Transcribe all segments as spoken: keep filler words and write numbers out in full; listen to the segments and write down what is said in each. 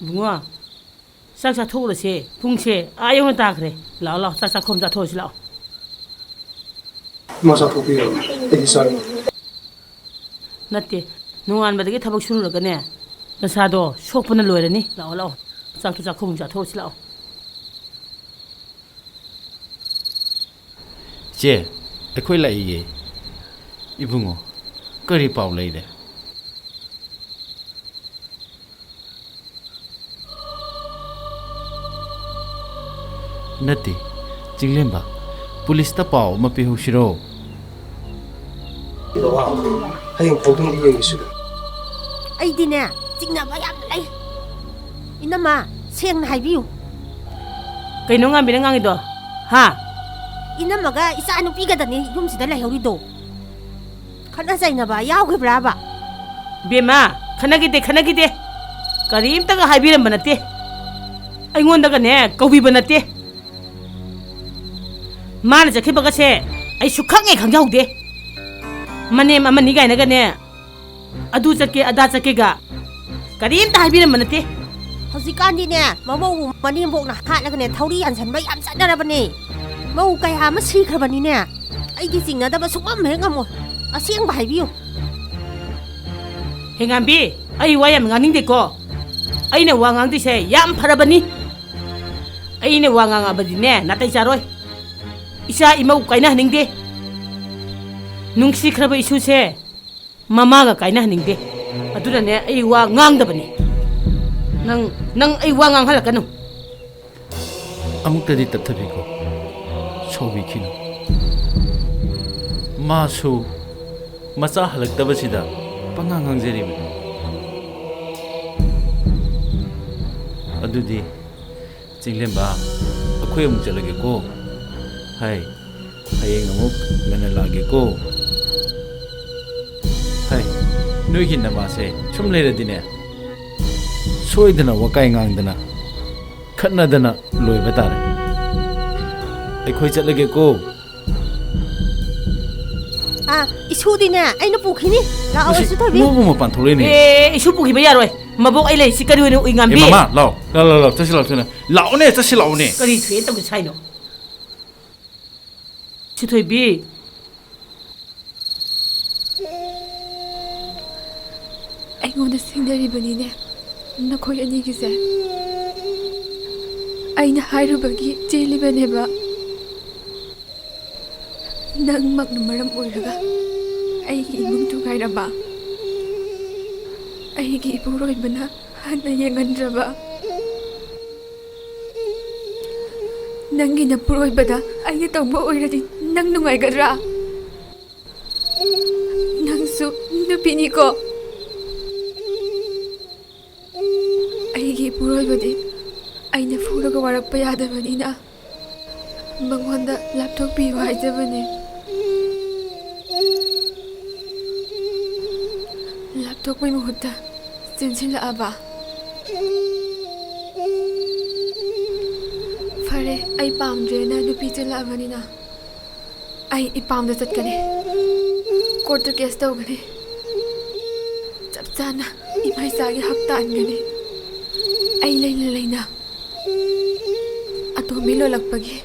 ꯏꯕꯨꯡꯉꯣ, ꯆꯥꯛ ꯆꯥꯊꯣꯛꯎꯔꯁꯦ꯫ ꯄꯨꯡꯁꯦ ꯑꯥ ꯌꯧꯅ ꯇꯥꯈ꯭ꯔꯦ꯫ ꯂꯥꯛꯑꯣ, ꯂꯥꯛꯑꯣ, ꯆꯥꯛ ꯆꯥꯈꯣꯝ ꯆꯥꯊꯣꯛꯎꯔꯁꯤ ꯂꯥꯛꯑꯣ꯫ ꯏꯃꯥ, ꯆꯥꯊꯣꯛꯄꯤꯔꯣ꯫ ꯑꯩꯗꯤ ꯆꯥꯔꯦ꯫ ꯅꯠꯇꯦ, ꯅꯣꯡꯉꯥꯟꯕꯗꯒꯤ ꯊꯕꯛ ꯁꯨꯔꯨꯔꯒꯅꯦ, ꯅꯁꯥꯗꯣ ꯁꯣꯛꯄꯅ ꯂꯣꯏꯔꯅꯤ꯫ ꯂꯥꯛꯑꯣ, ꯂꯥꯛꯑꯣ, ꯆꯥꯛꯇꯣ ꯆꯥꯈꯣꯝ ꯆꯥꯊꯣꯛꯎꯔꯁꯤ ꯂꯥꯛꯑꯣ꯫ ꯏꯆꯦ, ꯑꯩꯈꯣꯏ ꯂꯥꯛꯏꯌꯦ꯫ ꯏꯕꯨꯡꯉꯣ, ꯀꯔꯤ ꯄꯥꯎ ꯂꯩꯔꯦ? ꯅꯠꯇꯦ, ꯆꯤꯡꯂꯦꯝꯕ, ꯄꯨꯂꯤꯁꯇ ꯄꯥꯎ ꯑꯃ ꯄꯤꯍꯧꯁꯤꯔꯣ? ꯕꯕꯥ, ꯍꯌꯦꯡ ꯐꯥꯎꯗꯨꯝꯗꯤ ꯌꯦꯡꯉꯁꯤ꯫ ꯑꯩꯗꯤꯅꯦ, ꯆꯤꯡꯅꯕ ꯌꯥꯝꯅ ꯂꯩ꯫ ꯏꯅꯝꯃ, ꯁꯦꯡꯅ ꯍꯥꯏꯕꯤꯌꯨ꯫ ꯀꯩꯅꯣ ꯉꯥꯟꯕꯤꯅ ꯉꯥꯡꯉꯤꯗꯣ? ꯍꯥ? ꯏꯅꯝꯃꯒ ꯏꯆꯥ ꯅꯨꯄꯤꯒꯗꯅꯤ ꯌꯨꯝꯁꯤꯗ ꯂꯩꯍꯧꯔꯤꯗꯣ꯫ ꯈꯠꯅ ꯆꯩꯅꯕ ꯌꯥꯎꯈꯤꯕ꯭ꯔꯥꯕ? ꯕꯦꯝꯃ, ꯈꯠꯅꯈꯤꯗꯦ, ꯈꯠꯅꯈꯤꯗꯦ꯫ ꯀꯔꯤꯝꯇꯒ ꯍꯥꯏꯕꯤꯔꯝꯕ ꯅꯠꯇꯦ꯫ ꯑꯩꯉꯣꯟꯗꯒꯅꯦ ꯀꯧꯕꯤꯕ ꯅꯠꯇꯦ꯫ ꯃꯥꯅ ꯆꯠꯈꯤꯕꯒꯁꯦ ꯑꯩ ꯁꯨꯛꯈꯪ ꯍꯦꯛ ꯈꯪꯖꯍꯧꯗꯦ꯫ ꯃꯅꯦꯝ ꯑꯃꯅꯤ ꯀꯥꯏꯅꯒꯅꯦ, ꯑꯗꯨ ꯆꯠꯀꯦ ꯑꯗꯥ ꯆꯠꯀꯦꯒ ꯀꯔꯤꯝꯇ ꯍꯥꯏꯕꯤꯔꯝꯕ ꯅꯠꯇꯦ꯫ ꯍꯧꯖꯤꯛꯀꯥꯟꯗꯤꯅꯦ, ꯃꯃꯧꯕꯨ ꯃꯅꯦꯝꯕꯣꯛꯅ ꯍꯥꯠꯂꯒꯅꯦ ꯊꯧꯔꯤ ꯌꯥꯟꯁꯟꯕ ꯌꯥꯝ ꯆꯠꯅꯔꯕꯅꯦ꯫ ꯃꯧ ꯀꯌꯥ ꯑꯃ ꯁꯤꯈ꯭ꯔꯕꯅꯤꯅꯦ꯫ ꯑꯩꯗꯤ ꯆꯤꯡꯅꯗꯕ ꯁꯨꯡꯉꯝ ꯍꯦꯛ ꯉꯝꯃꯣꯏ꯫ ꯑꯁꯦꯡꯕ ꯍꯥꯏꯕꯤꯌꯨ꯫ ꯍꯦꯉꯥꯝꯕꯤ, ꯑꯩ ꯋꯥ ꯌꯥꯝ ꯉꯥꯡꯅꯤꯡꯗꯦꯀꯣ꯫ ꯑꯩꯅ ꯋꯥ ꯉꯥꯡꯗꯣꯏꯁꯦ ꯌꯥꯝ ꯐꯔꯕꯅꯤ꯫ ꯑꯩꯅ ꯋꯥ ꯉꯥꯡꯉꯕꯗꯤꯅꯦ ꯅꯥꯇꯩ ꯆꯥꯔꯣꯏ꯫ ꯏꯆꯥ ꯏꯃꯧ ꯀꯥꯏꯅꯍꯟꯅꯤꯡꯗꯦ꯫ ꯅꯨꯡꯁꯤꯈ꯭ꯔꯕ ꯏꯁꯨꯁꯦ ꯃꯃꯥꯒ ꯀꯥꯏꯅꯍꯟꯅꯤꯡꯗꯦ꯫ ꯑꯗꯨꯅꯅꯦ ꯑꯩ ꯋꯥ ꯉꯥꯡꯗꯕꯅꯤ꯫ ꯅꯪ, ꯅꯪ ꯑꯩ ꯋꯥ ꯉꯥꯡꯍꯜꯂꯛꯀꯅꯨ꯫ ꯑꯃꯨꯛꯇꯗꯤ ꯇꯞꯊꯕꯤꯈꯣ, ꯁꯥꯎꯕꯤꯈꯤꯅꯨ꯫ ꯃꯥꯁꯨ ꯃꯆꯥ ꯍꯜꯂꯛꯇꯕꯁꯤꯗ ꯄꯉꯥꯡ ꯉꯥꯡꯖꯔꯤꯕꯅꯤ꯫ ꯑꯗꯨꯗꯤ ꯆꯤꯡꯂꯦꯝꯕ, ꯑꯩꯈꯣꯏ ꯑꯃꯨꯛ ꯆꯠꯂꯒꯦꯀꯣ꯫ ꯍꯥꯏ, ꯍꯌꯦꯡ ꯑꯃꯨꯛ ꯉꯟꯅ ꯂꯥꯛꯑꯒꯦꯀꯣ꯫ ꯍꯥꯏ, ꯅꯣꯏꯒꯤ ꯅꯃꯥꯁꯦ ꯁꯨꯝ ꯂꯩꯔꯗꯤꯅꯦ, ꯁꯣꯏꯗꯅ ꯋꯥꯀꯥꯏ ꯉꯥꯡꯗꯅ ꯈꯠꯅꯗꯅ ꯂꯣꯏꯕ ꯇꯥꯔꯦ꯫ ꯑꯩꯈꯣꯏ ꯆꯠꯂꯒꯦꯀꯣ꯫ ꯑꯥ, ꯏꯁꯨꯗꯤꯅꯦ ꯑꯩꯅ ꯄꯨꯈꯤꯅꯤ꯫ ꯂꯥꯛꯑꯣ, ꯃꯁꯤ ꯏꯁꯨ ꯊꯣꯏꯕꯤ꯫ ꯃꯣꯕꯨ ꯃꯄꯥꯟ ꯊꯣꯛꯂꯛꯏꯅꯦ꯫ ꯑꯦ, ꯏꯁꯨ ꯄꯨꯈꯤꯕ ꯌꯥꯔꯣꯏ꯫ ꯃꯕꯣꯛ ꯑꯩ ꯂꯩꯁꯤ ꯀꯔꯤ ꯑꯣꯏꯅ ꯎꯏ, ꯑꯦ, ꯉꯥꯝꯕꯤ? ꯃꯃꯥ, ꯂꯥꯎ, ꯂꯥꯎ, ꯂꯥꯎ, ꯂꯥꯎ, ꯆꯠꯁꯤ ꯂꯥꯎ ꯊꯨꯅ꯫ ꯂꯥꯛꯑꯣꯅꯦ, ꯆꯠꯁꯤ ꯂꯥꯛꯑꯣꯅꯦ꯫ ꯀꯔꯤ ꯊꯣꯛꯑꯦ ꯇꯧꯒꯦ ꯁꯥꯏꯅꯣ? ꯁꯤꯊꯣꯏꯕꯤ꯫ ꯑꯩꯉꯣꯟꯗ ꯁꯤꯡꯅꯔꯤꯕꯅꯤꯅꯦ ꯅꯈꯣꯏ ꯑꯅꯤꯒꯤꯁꯦ꯫ ꯑꯩꯅ ꯍꯥꯏꯔꯨꯕꯒꯤ ꯆꯦꯜꯂꯤꯕꯅꯦꯕ꯫ ꯅꯪꯃꯛꯅ ꯃꯔꯝ ꯑꯣꯏꯔꯒ ꯑꯩꯒꯤ ꯏꯃꯨꯡ ꯊꯨꯒꯥꯏꯔꯕ, ꯑꯩꯒꯤ ꯏꯄꯨꯔꯣꯏꯕꯅ ꯍꯟꯅ ꯌꯦꯡꯍꯟꯗ꯭ꯔꯕ, ꯅꯪꯒꯤ ꯅꯄꯨꯔꯣꯏꯕꯗ ꯑꯩꯅ ꯇꯧꯕ ꯑꯣꯏꯔꯗꯤ ꯅꯪ ꯅꯨꯡꯉꯥꯏꯒꯗ꯭ꯔꯥ? ꯅꯪꯁꯨ ꯅꯨꯄꯤꯅꯤꯀꯣ꯫ ꯑꯩꯒꯤ ꯏꯄꯨꯔꯣꯏꯕꯗꯤ ꯑꯩꯅ ꯐꯨꯔꯒ ꯋꯥꯔꯛꯄ ꯌꯥꯗꯕꯅꯤꯅ ꯃꯉꯣꯟꯗ ꯂꯥꯞꯊꯣꯛꯄꯤꯌꯨ ꯍꯥꯏꯖꯕꯅꯤ꯫ ꯂꯥꯞꯊꯣꯛꯄꯩ ꯃꯍꯨꯠꯇ ꯆꯦꯟꯁꯤꯜꯂꯛꯑꯕ? ꯐꯔꯦ, ꯑꯩ ꯄꯥꯝꯗ꯭ꯔꯦꯅ ꯅꯨꯄꯤ ꯆꯦꯜꯂꯛꯑꯕꯅꯤꯅ ꯑꯩ ꯏꯄꯥꯝꯗ ꯆꯠꯀꯅꯤ꯫ ꯀꯣꯔꯠꯇ ꯀꯦꯁ ꯇꯧꯒꯅꯤ꯫ ꯆꯞ ꯆꯥꯅ ꯏꯃꯥ ꯏꯆꯥꯒꯤ ꯍꯛ ꯇꯥꯟꯒꯅꯤ꯫ ꯑꯩ ꯂꯩꯅ ꯂꯩꯅ ꯑꯇꯣꯝꯕꯤ ꯂꯣꯜꯂꯛꯄꯒꯤ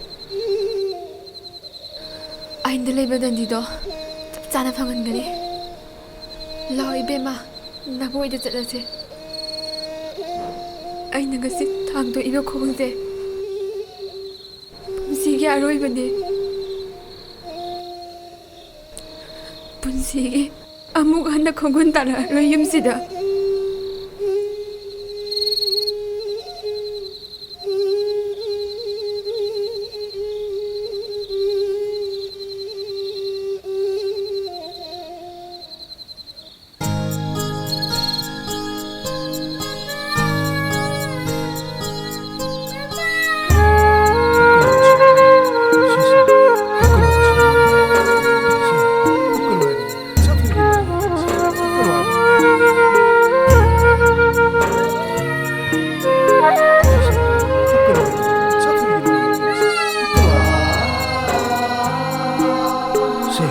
ꯑꯥꯏꯟꯗ ꯂꯩꯕ ꯗꯟꯗꯤꯗꯣ ꯆꯞ ꯆꯥꯅ ꯐꯪꯍꯟꯒꯅꯤ꯫ ꯂꯥꯛꯑꯣ ꯏꯕꯦꯝꯃ, ꯅꯕꯣꯏꯗ ꯆꯠꯂꯁꯦ꯫ ꯑꯩꯅ ꯉꯁꯤ ꯊꯥꯡꯗꯣꯛꯏꯕ ꯈꯣꯡꯁꯦ ꯄꯨꯟꯁꯤꯒꯤ ꯑꯔꯣꯏꯕꯅꯦ꯫ ꯄꯨꯟꯁꯤꯒꯤ ꯑꯃꯨꯛ ꯍꯟꯅ ꯈꯣꯡꯒꯨꯟ ꯇꯥꯔꯛꯑꯔꯣꯏ ꯌꯨꯝꯁꯤꯗ꯫ ꯁꯦ,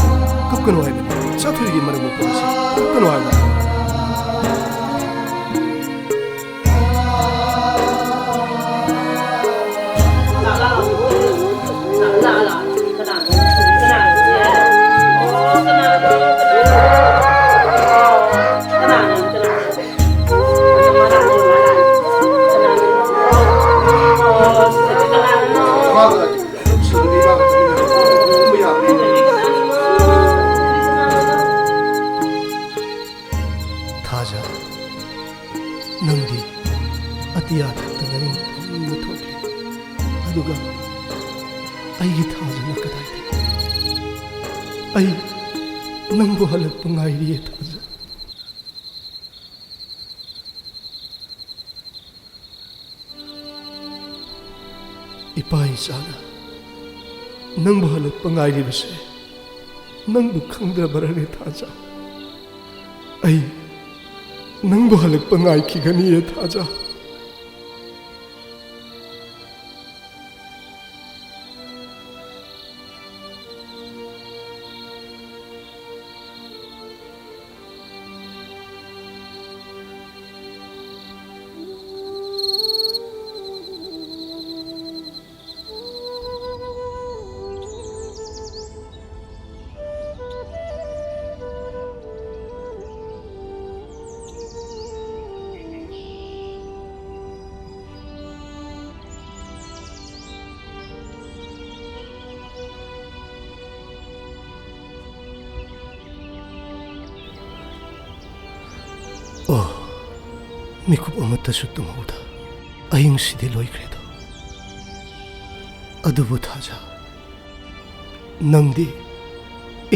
ꯀꯞꯀꯅꯨ ꯍꯥꯏꯕꯅꯤ꯫ ꯆꯥꯊꯣꯏꯒꯤ ꯃꯔꯝ ꯃꯣꯛꯄ ꯑꯁꯤ ꯀꯞꯀꯅꯨ ꯍꯥꯏꯕ꯫ ꯊꯥꯖ, ꯅꯪꯗꯤ ꯑꯇꯤꯌꯥ ꯊꯛꯇ ꯅꯪ ꯄꯨꯟꯅ ꯊꯣꯛꯂꯦ꯫ ꯑꯗꯨꯒ ꯑꯩꯒꯤ ꯊꯥꯖꯅ ꯀꯗꯥꯏꯗ? ꯑꯩ ꯅꯪꯕꯨ ꯍꯜꯂꯛꯄ ꯉꯥꯏꯔꯤꯌꯦ, ꯊꯥꯖ꯫ ꯏꯄꯥ ꯏꯆꯥꯅ ꯅꯪꯕꯨ ꯍꯜꯂꯛꯄ ꯉꯥꯏꯔꯤꯕꯁꯦ ꯅꯪꯕꯨ ꯈꯪꯗ꯭ꯔꯕꯔꯅꯦ, ꯊꯥꯖ? ꯑꯩ ꯅꯪꯕꯨ ꯍꯜꯂꯛꯄ ꯉꯥꯏꯈꯤꯒꯅꯤꯌꯦ, ꯊꯥꯖ꯫ ꯑꯣ, ꯃꯤꯀꯨꯞ ꯑꯃꯠꯇꯁꯨ ꯇꯨꯝꯍꯧꯗ꯫ ꯑꯍꯤꯡꯁꯤꯗꯤ ꯂꯣꯏꯈ꯭ꯔꯦꯗꯣ꯫ ꯑꯗꯨꯕꯨ ꯊꯥꯖ, ꯅꯪꯗꯤ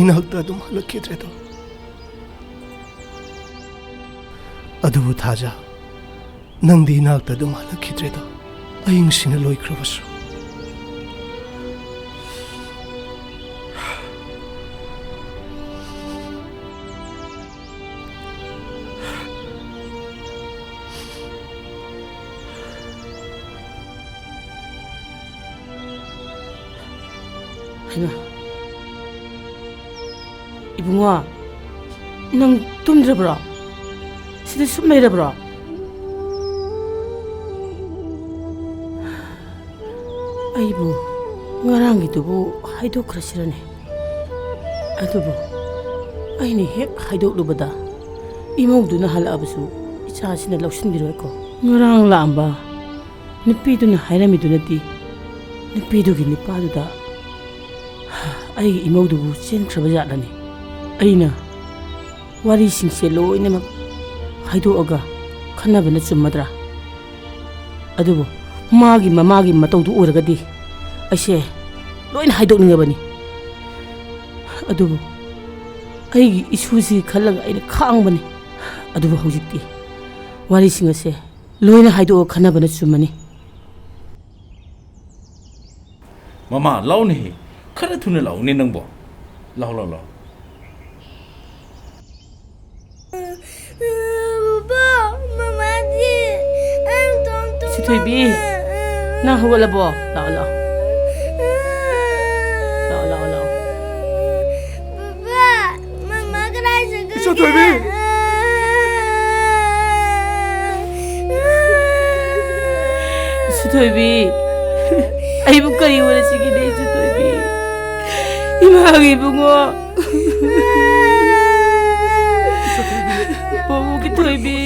ꯏꯅꯥꯛꯇ ꯑꯗꯨꯝ ꯍꯜꯂꯛꯈꯤꯗ꯭ꯔꯦꯗꯣ꯫ ꯑꯗꯨꯕꯨ ꯊꯥꯖ, ꯅꯪꯗꯤ ꯏꯅꯥꯛꯇ ꯑꯗꯨꯝ ꯍꯜꯂꯛꯈꯤꯗ꯭ꯔꯦꯗꯣ, ꯑꯍꯤꯡꯁꯤꯅ ꯂꯣꯏꯈ꯭ꯔꯕꯁꯨ꯫ ꯍꯩꯃꯥ, ꯏꯕꯨꯡꯉꯣ, ꯅꯪ ꯇꯨꯝꯗ꯭ꯔꯕ꯭ꯔꯣ? ꯁꯤꯗ ꯁꯨꯝ ꯂꯩꯔꯕ꯭ꯔꯣ? ꯑꯩꯕꯨ ꯉꯔꯥꯡꯒꯤꯗꯨꯕꯨ ꯍꯥꯏꯗꯣꯛꯈ꯭ꯔꯁꯤꯔꯅꯦ? ꯑꯗꯨꯕꯨ ꯑꯩꯅ ꯍꯦꯛ ꯍꯥꯏꯗꯣꯛꯂꯨꯕꯗ, ꯏꯃꯧꯗꯨꯅ ꯍꯜꯂꯛꯑꯕꯁꯨ ꯏꯆꯥꯁꯤꯅ ꯂꯧꯁꯤꯟꯕꯤꯔꯣꯏꯀꯣ꯫ ꯉꯔꯥꯡ ꯂꯥꯛꯑꯝꯕ ꯅꯨꯄꯤꯗꯨꯅ ꯍꯥꯏꯔꯝꯃꯤꯗꯨꯅꯗꯤ ꯅꯨꯄꯤꯗꯨꯒꯤ ꯅꯨꯄꯥꯗꯨꯗ ꯑꯩꯒꯤ ꯏꯃꯧꯗꯨꯕꯨ ꯆꯦꯟꯈ꯭ꯔꯕ ꯖꯥꯠꯂꯅꯤ꯫ ꯑꯩꯅ ꯋꯥꯔꯤꯁꯤꯡꯁꯦ ꯂꯣꯏꯅꯃꯛ ꯍꯥꯏꯗꯣꯛꯑꯒ ꯈꯟꯅꯕꯅ ꯆꯨꯝꯃꯗ꯭ꯔꯥ? ꯑꯗꯨꯕꯨ ꯃꯥꯒꯤ ꯃꯃꯥꯒꯤ ꯃꯇꯧꯗꯨ ꯎꯔꯒꯗꯤ ꯑꯩꯁꯦ ꯂꯣꯏꯅ ꯍꯥꯏꯗꯣꯛꯅꯤꯡꯉꯕꯅꯤ꯫ ꯑꯗꯨꯕꯨ ꯑꯩꯒꯤ ꯏꯁꯨꯁꯤ ꯈꯜꯂꯒ ꯑꯩꯅ ꯈꯥꯡꯕꯅꯤ꯫ ꯑꯗꯨꯕꯨ ꯍꯧꯖꯤꯛꯇꯤ ꯋꯥꯔꯤꯁꯤꯡ ꯑꯁꯦ ꯂꯣꯏꯅ ꯍꯥꯏꯗꯣꯛꯑꯒ ꯈꯟꯅꯕꯅ ꯆꯨꯝꯃꯅꯤ꯫ ꯃꯃꯥ, ꯂꯥꯎꯅꯦꯍꯦ꯫ ꯈꯔ ꯊꯨꯅ ꯂꯥꯎꯅꯦ ꯅꯪꯕꯣ꯫ ꯂꯥꯎ, ꯂꯥꯎ, ꯂꯥꯎ꯫ ꯕꯕꯥ, ꯃꯃꯥꯗꯤ ꯑꯩ ꯏꯇꯣꯝ ꯇꯨꯝꯃꯒ ꯁꯤꯊꯣꯏꯕꯤ, ꯅꯪ ꯍꯧꯒꯠꯂꯕꯣ? ꯂꯥꯛꯑꯣ, ꯂꯥꯛꯑꯣ꯫ ꯂꯥꯛꯑꯣ, ꯂꯥꯛꯑꯣ, ꯂꯥꯛꯑꯣ꯫ ꯕꯕꯥ, ꯃꯃꯥ ꯀꯗꯥꯏ ꯆꯠꯈ꯭ꯔꯒꯦ? ꯏꯆꯥꯊꯣꯏꯕꯤ! ꯏꯆꯥꯊꯣꯏꯕꯤ! ꯑꯩꯕꯨ ꯀꯔꯤ ꯑꯣꯏꯔꯁꯤꯒꯦꯅꯦ, ꯏꯆꯥꯊꯣꯏꯕꯤ? ꯏꯃꯥꯒꯤ ꯏꯕꯨꯡꯉꯣ! ꯄꯥꯕꯨꯡꯒꯤ ꯊꯣꯏꯕꯤ!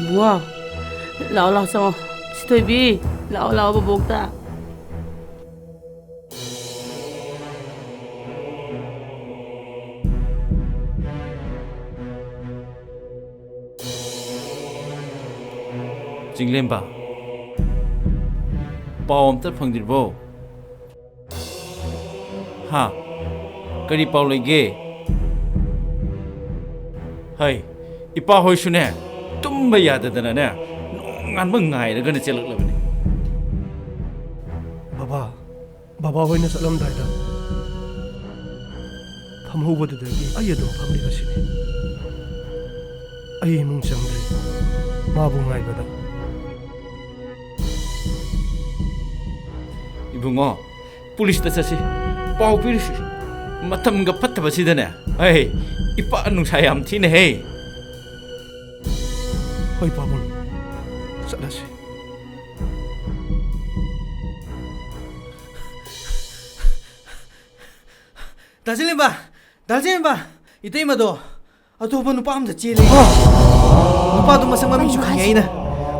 ꯕꯨꯡꯉꯣ, ꯂꯥꯛꯑꯣ, ꯂꯥꯛꯑꯣ, ꯆꯪꯉꯣ꯫ ꯁꯤꯊꯣꯏꯕꯤ, ꯂꯥꯛꯑꯣ, ꯂꯥꯛꯑꯣ, ꯕꯣꯕꯣꯛꯇ꯫ ꯆꯤꯡꯂꯦꯝꯕ, ꯄꯥꯎ ꯑꯝꯇ ꯐꯪꯗ꯭ꯔꯤꯕꯣ? ꯍꯥ? ꯀꯔꯤ ꯄꯥꯎ ꯂꯩꯒꯦ? ꯍꯩ, ꯏꯄꯥ ꯍꯣꯏꯁꯨꯅꯦ, ꯇꯨꯝꯕ ꯌꯥꯗꯗꯅꯅꯦ, ꯅꯣꯡꯉꯥꯟꯕ ꯉꯥꯏꯔꯒꯅ ꯆꯦꯜꯂꯛꯂꯕꯅꯤ꯫ ꯕꯕꯥ, ꯕꯕꯥ ꯍꯣꯏꯅ ꯆꯠꯂꯝꯗꯥꯏꯗ ꯐꯝꯍꯧꯕꯗꯨꯗꯒꯤ ꯑꯩ ꯑꯗꯨꯝ ꯐꯝꯂꯤꯕꯁꯤꯅꯤ꯫ ꯑꯩ ꯏꯃꯨꯡ ꯆꯪꯗ꯭ꯔꯤ, ꯃꯥꯕꯨ ꯉꯥꯏꯕꯗ꯫ ꯏꯕꯨꯡꯉꯣ, ꯄꯨꯂꯤꯁꯇ ꯆꯠꯁꯤ, ꯄꯥꯎ ꯄꯤꯔꯨꯁꯤ꯫ ꯃꯇꯝꯒ ꯐꯠꯇꯕꯁꯤꯗꯅꯦ꯫ ꯑꯩ, ꯏꯄꯥ ꯅꯨꯡꯁꯥ ꯌꯥꯝ ꯊꯤꯅ ꯍꯦ꯫ ꯍꯣꯏ ꯄꯥꯕꯨꯡ, ꯆꯠꯂꯁꯤ꯫ ꯗꯥ ꯆꯤꯂꯦꯝꯕ! ꯗꯥ ꯆꯤꯂꯦꯝꯕ! ꯏꯇꯩꯃꯗꯣ ꯑꯇꯣꯞꯄ ꯅꯨꯄꯥ ꯑꯝꯗ ꯆꯦꯜꯂꯦ꯫ ꯅꯨꯄꯥꯗꯣ ꯃꯁꯛ ꯃꯃꯤꯡꯁꯨ ꯈꯪꯉꯦ ꯑꯩꯅ꯫